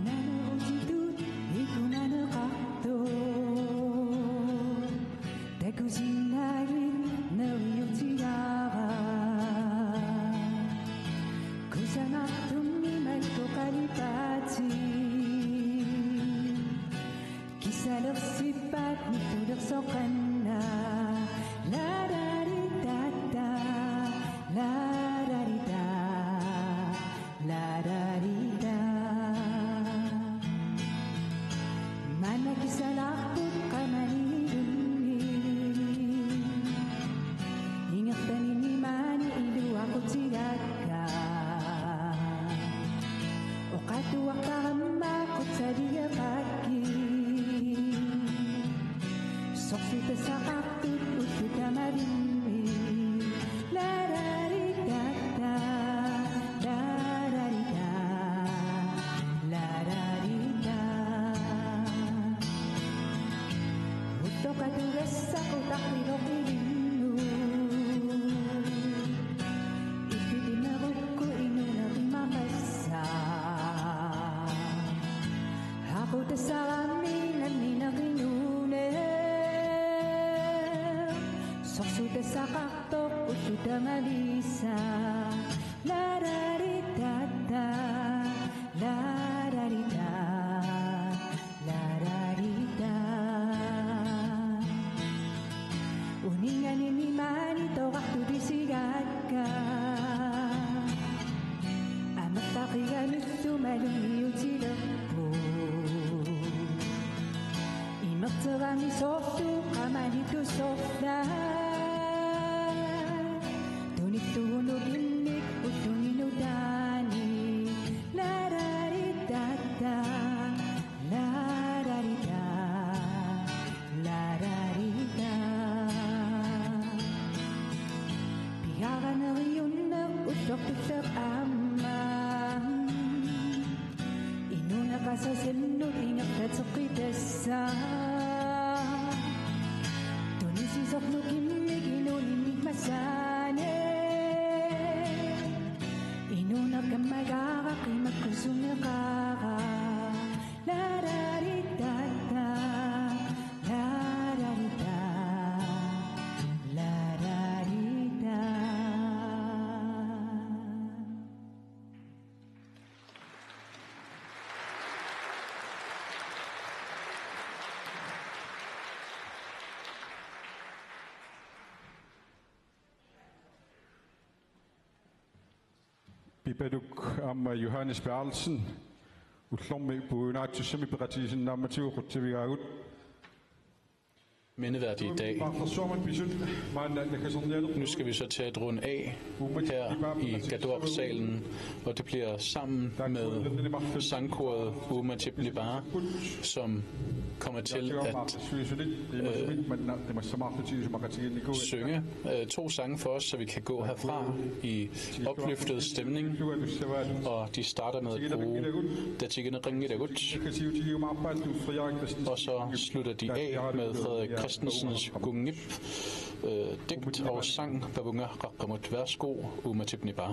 Nanerutitut ikunaneqartoq takusinnaagit neriutigaara. Kusanartummi makku qalipaatit kisalersippaat mittulersoqanna. Lararitatta, lararita, lararita. Maanna kisalarput qamani ilunni. Ingerlanimi maani iluaqutigakka. Oqaatigiuartarama qutsaligeqakkit. Sorsuutassaqartut ullut tamavimmi. Lararitatta, lararita, lararita. Ulloqatugassaq utaqqiloqilinnut. Ittitinerukku inuuneq imaqassaaq. Aqutassarami nammineq inuuneq. Sorsuutassaqartoq ullut tamavissat. Lararitatta, lararita, lararita. Uninganimi maani toqartutigakka. Amerlaqiganullu malunniutilerput. Imerterami soorlu qamani tusorlaat. Tunittuunukimmik ulluni nutaani. Lararitatta, lararita, lararita. Pigaaneriunneq ullortulleq aamma. Inuuneq asasannut ingerlateqqittassaaq. Tunisisornukimmik inuuninnik masani. Inuuneq kammagaara qimakkusunneqaara. Lararitatta, lararita, lararita. Pipaluk aamma Johannes Berthelsen ullormi puiunaatsussami peqatigisinnaamatigut qutsavigaagut. Mindeværdige dag. Nu skal vi så til at runde af her i Qaqortoq-salen, og det bliver sammen med sangkoret Uummatip Nipa, som kommer til at, øh, synge, øh, to sange for os, så vi kan gå herfra i opløftet stemning, og de starter med at bruge Tatigineqanngilagut, og så slutter de af med Frederik Christensens Qunngip, øh, digt og sang Pavunga Qaqqamut. Værsgo, Uummatip Nipa.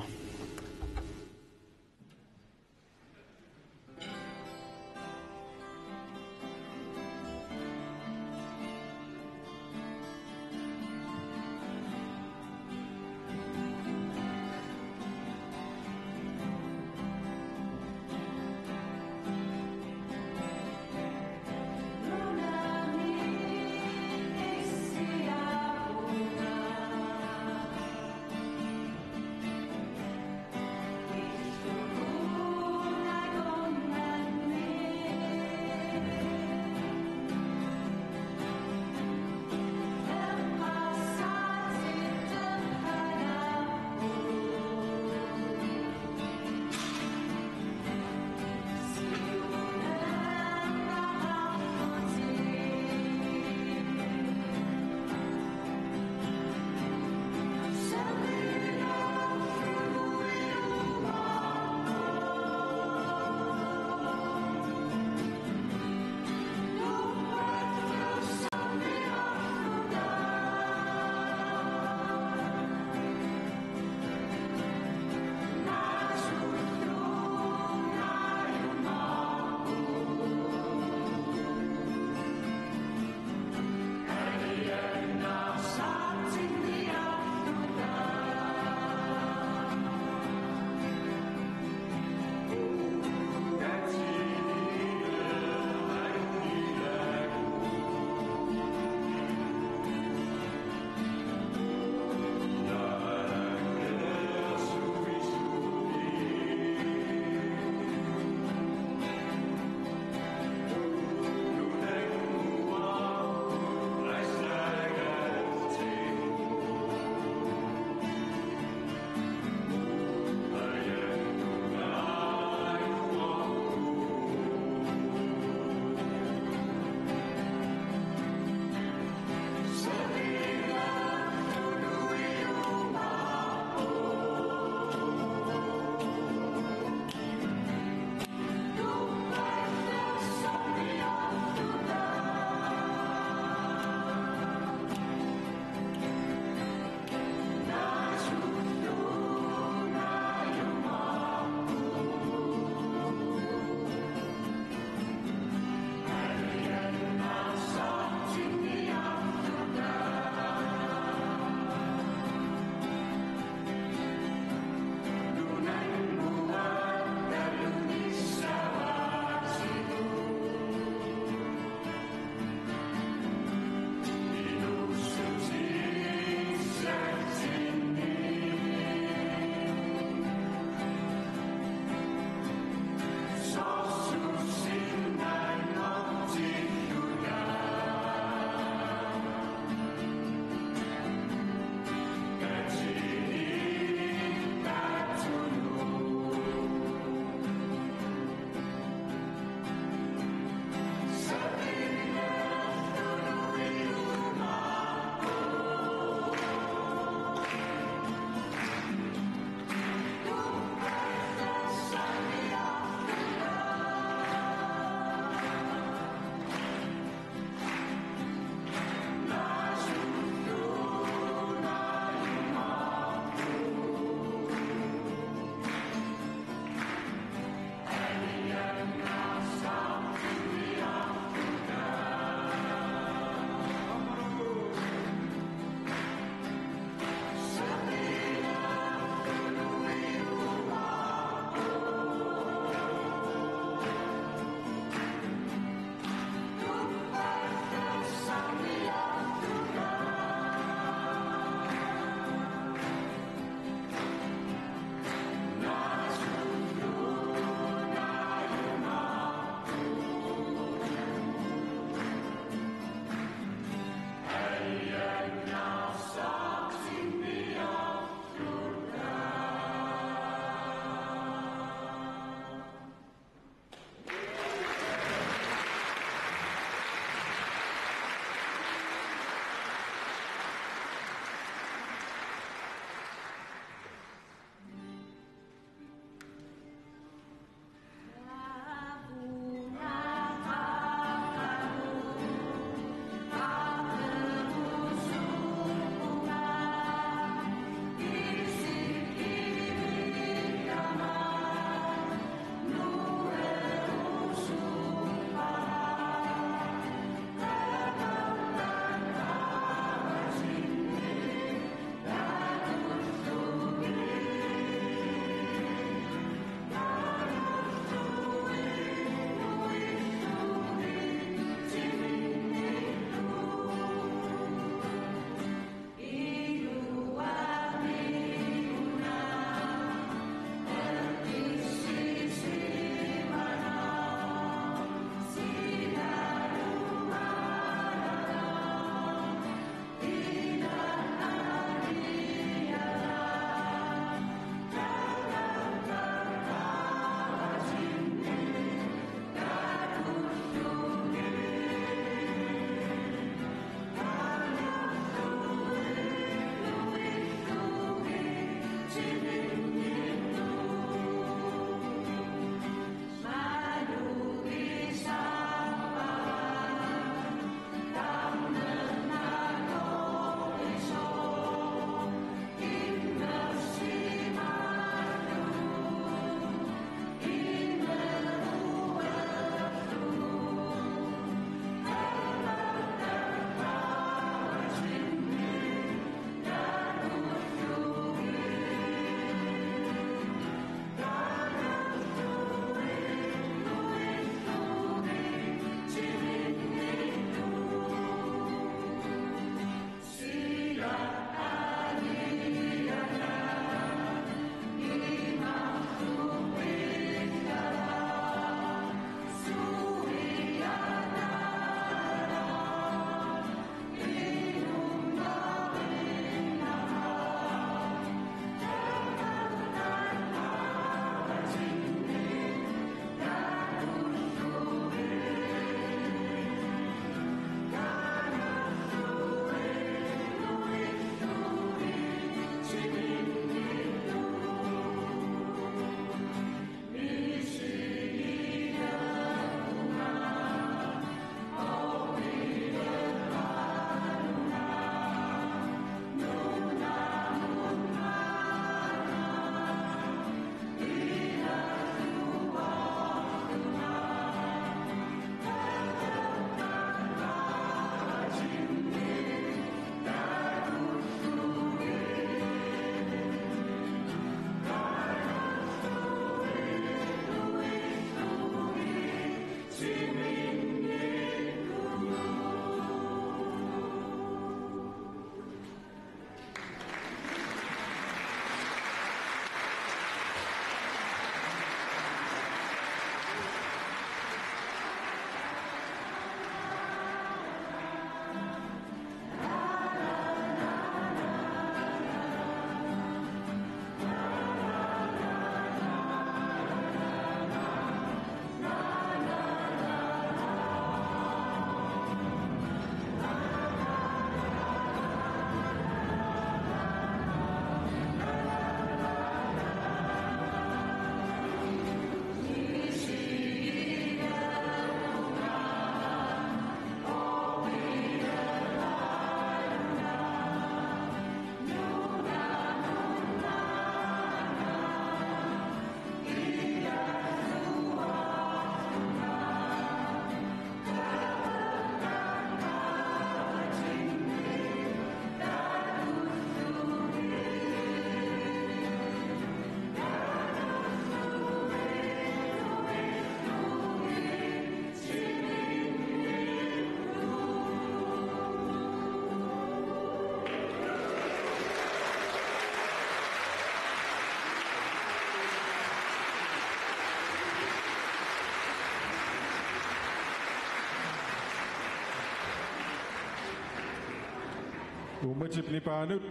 Uummatip nipaanut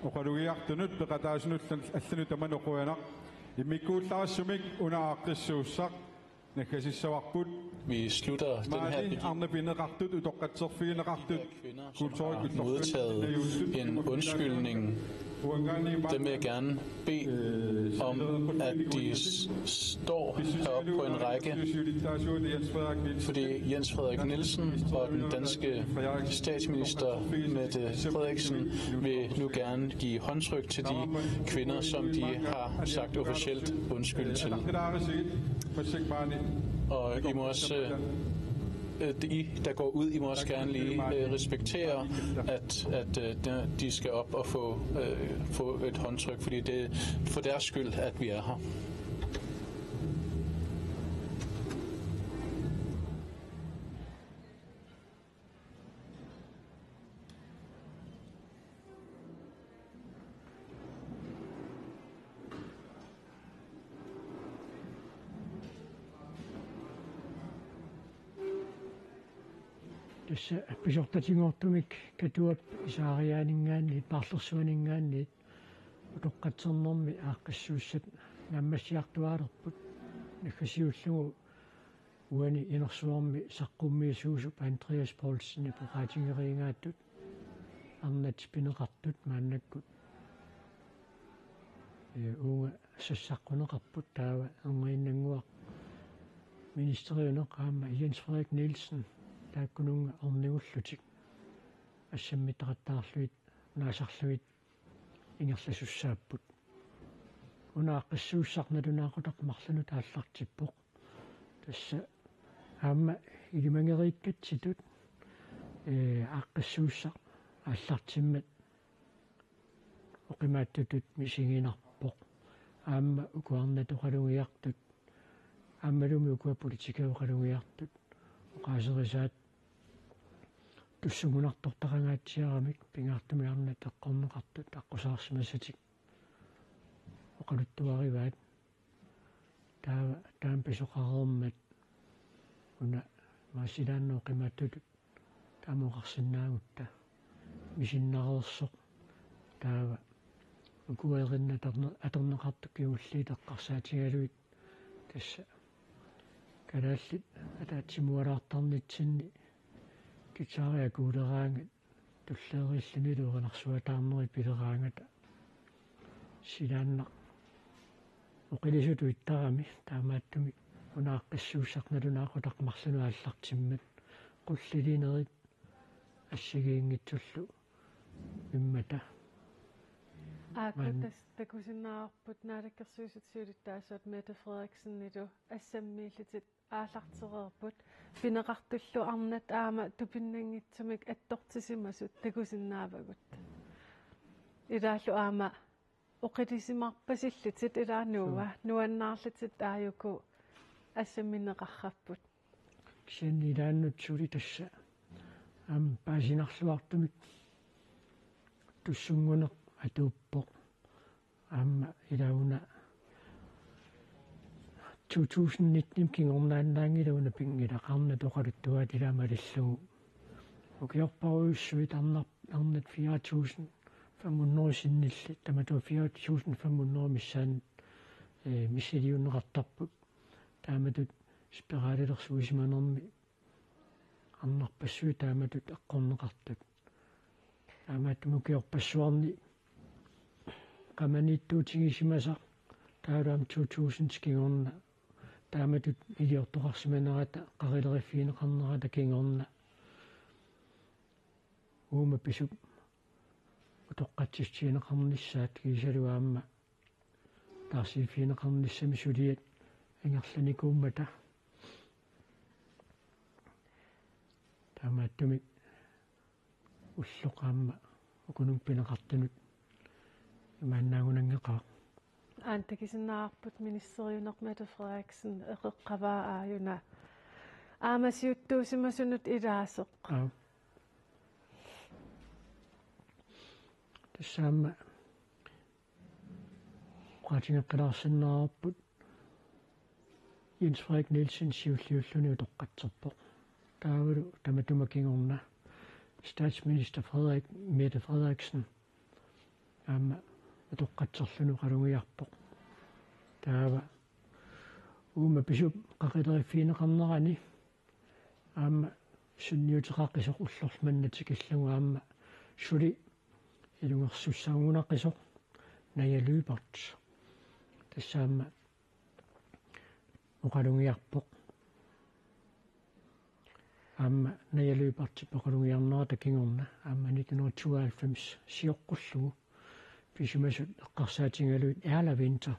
oqalugiartunut peqataasunut allanut tamanut qujanaq. Immikkuullarissumik una aaqqissuussaq naggasissavarput. Vi slutter den her Maani begivenhed. Arnat pineqartut, utoqqatserfigineqartut, kulturit har modtaget en undskyldning. Dem vil jeg gerne bede om, at de s- står heroppe på en række, fordi Jens Frederik Nielsen og den danske statsminister Mette Frederiksen vil nu gerne give håndtryk til de kvinder, som de har sagt officielt undskyld til. Og I må også, øh, øh, I, der går ud, I må også gerne lige øh, respektere, at, at øh, de- de skal op og få, øh, få et håndtryk, fordi det er for deres skyld, at vi er her. Tassa pisortatinngortumik Katuap isaariaaninngaanniit, paarlersuaninngaanniit, utoqqatsernermi aaqqissuussat naammassiartuaalerput, naggasiullugu uani inersuarmi saqqummiisuusup Andreas Poulsenip oqaatigeriigaatut arnat pineqartut maannakkut. Ee, uunga sassaqquneqarput, taava erniinnannguaq ministeriuneq aamma Jens Frederik Nielsen taakkununnga ornigullutik assammittaqattaarlugit naasarlugit ingerlasussaapput. Una aaqqissuussaq nalunaaqutaq marlunut aallartippoq. Tassa aamma ilimageriikkatsitut, ee, aaqqissuussaq aallartimmat oqimaatsutut misiginarpoq. Aamma uku arnat oqalugiartut, aammalumi ukua politikerit oqalugiartut, oqaaserisaat tussunngunartortaqangaatsiaramik pingaartumik arnat eqqorneqartut aqqusaarsimasatik oqaluttuarivaat. Taava taama pisoqareermat una maasilaannooq oqimaatsutut taama oqarsinnaagutta misinnareersoq. Taava ukua erinnat atorne- atorneqartut kingulliit eqqarsaatigalugit tassa kalaallit ataatsimualaartarnitsinni guitariakuuleraangat tulleeriillunilu erinarsuataarnerit pileraangata silaannaq oqilisutut ittarami, taamaattumik una aaqqissuussaq nalunaaqutaq marlunut aallartimmat qullilinerit assigiinngitsullu immata. Aaku maanna tas- takusinnaavarput Naalakkersuisut siulittaasuat Mette Frederiksenilu assammiillutik aallartereerput, pineqartullu arnat aamma tupinnanngitsumik attortisimasut takusinnaavagut. Ilaallu aamma oqilisimarpasillutit ilaa nuua, suu, nuannaarlutit aajuku assammineqarrapput. Kisianni ilaannut suli tassa aamma paasinarluartumik tussunnguneq atuuppoq. Aamma ilaa una to tusind nitten kingornaannaanngilaq, una pinngilaq arnat oqaluttuaat ilaa malillugu. Ukiorparujussuit arnar- arnat fire tusind fem hundrede sinnillit, tamatuma fire tusind fem hundrede missaanni, ee, missiliunneqartarput. Taamatut spiralilersuisimanermi arnarpassuit taamatut eqqorneqartut. Taamaattumik ukiorpassuarni qamaniittuutigisimasaq taavalu aamma to tusind kingorna taamatut iliortoqarsimanerata qarileriffigineqarnerata kingorna uuma pisup utoqqatsissutigineqarnissaat kiisalu aamma taarsiiffigineqarnissami suliat ingerlanikuummata. Taamaattumik ulloq aamma ukunummi pineqartunut imaannaagunanngeqaaq. Aana takusinnaavarput ministeriuneq Mette Frederiksen eqeqqavaa aajuna aamma siuttuusimasunut ilaasoq. Aap. Tassa aamma oqaatigeqqilaarsinnaavarput Jens Frederik Nielsen siulliulluni utoqqatserpoq. Taavalu tamatuma kingorna Statsminister Frederik, Mette Frederiksen aamma atoqqatserluni oqalugiarpoq. Taava uuma pisup qaqileriffigineqarnerani aamma sunniuteqaqisoq ullorlu manna tikillugu aamma suli ilungersussaannaqisoq Naja Lyberth. Tassa aamma oqalugiarpoq. Aamma Naja Lyberthip oqalugiarnerata kingorna aamma nitten hundrede tooghalvfems sioqqullugu pisimasut eqqarsaatigalugit Erla Winther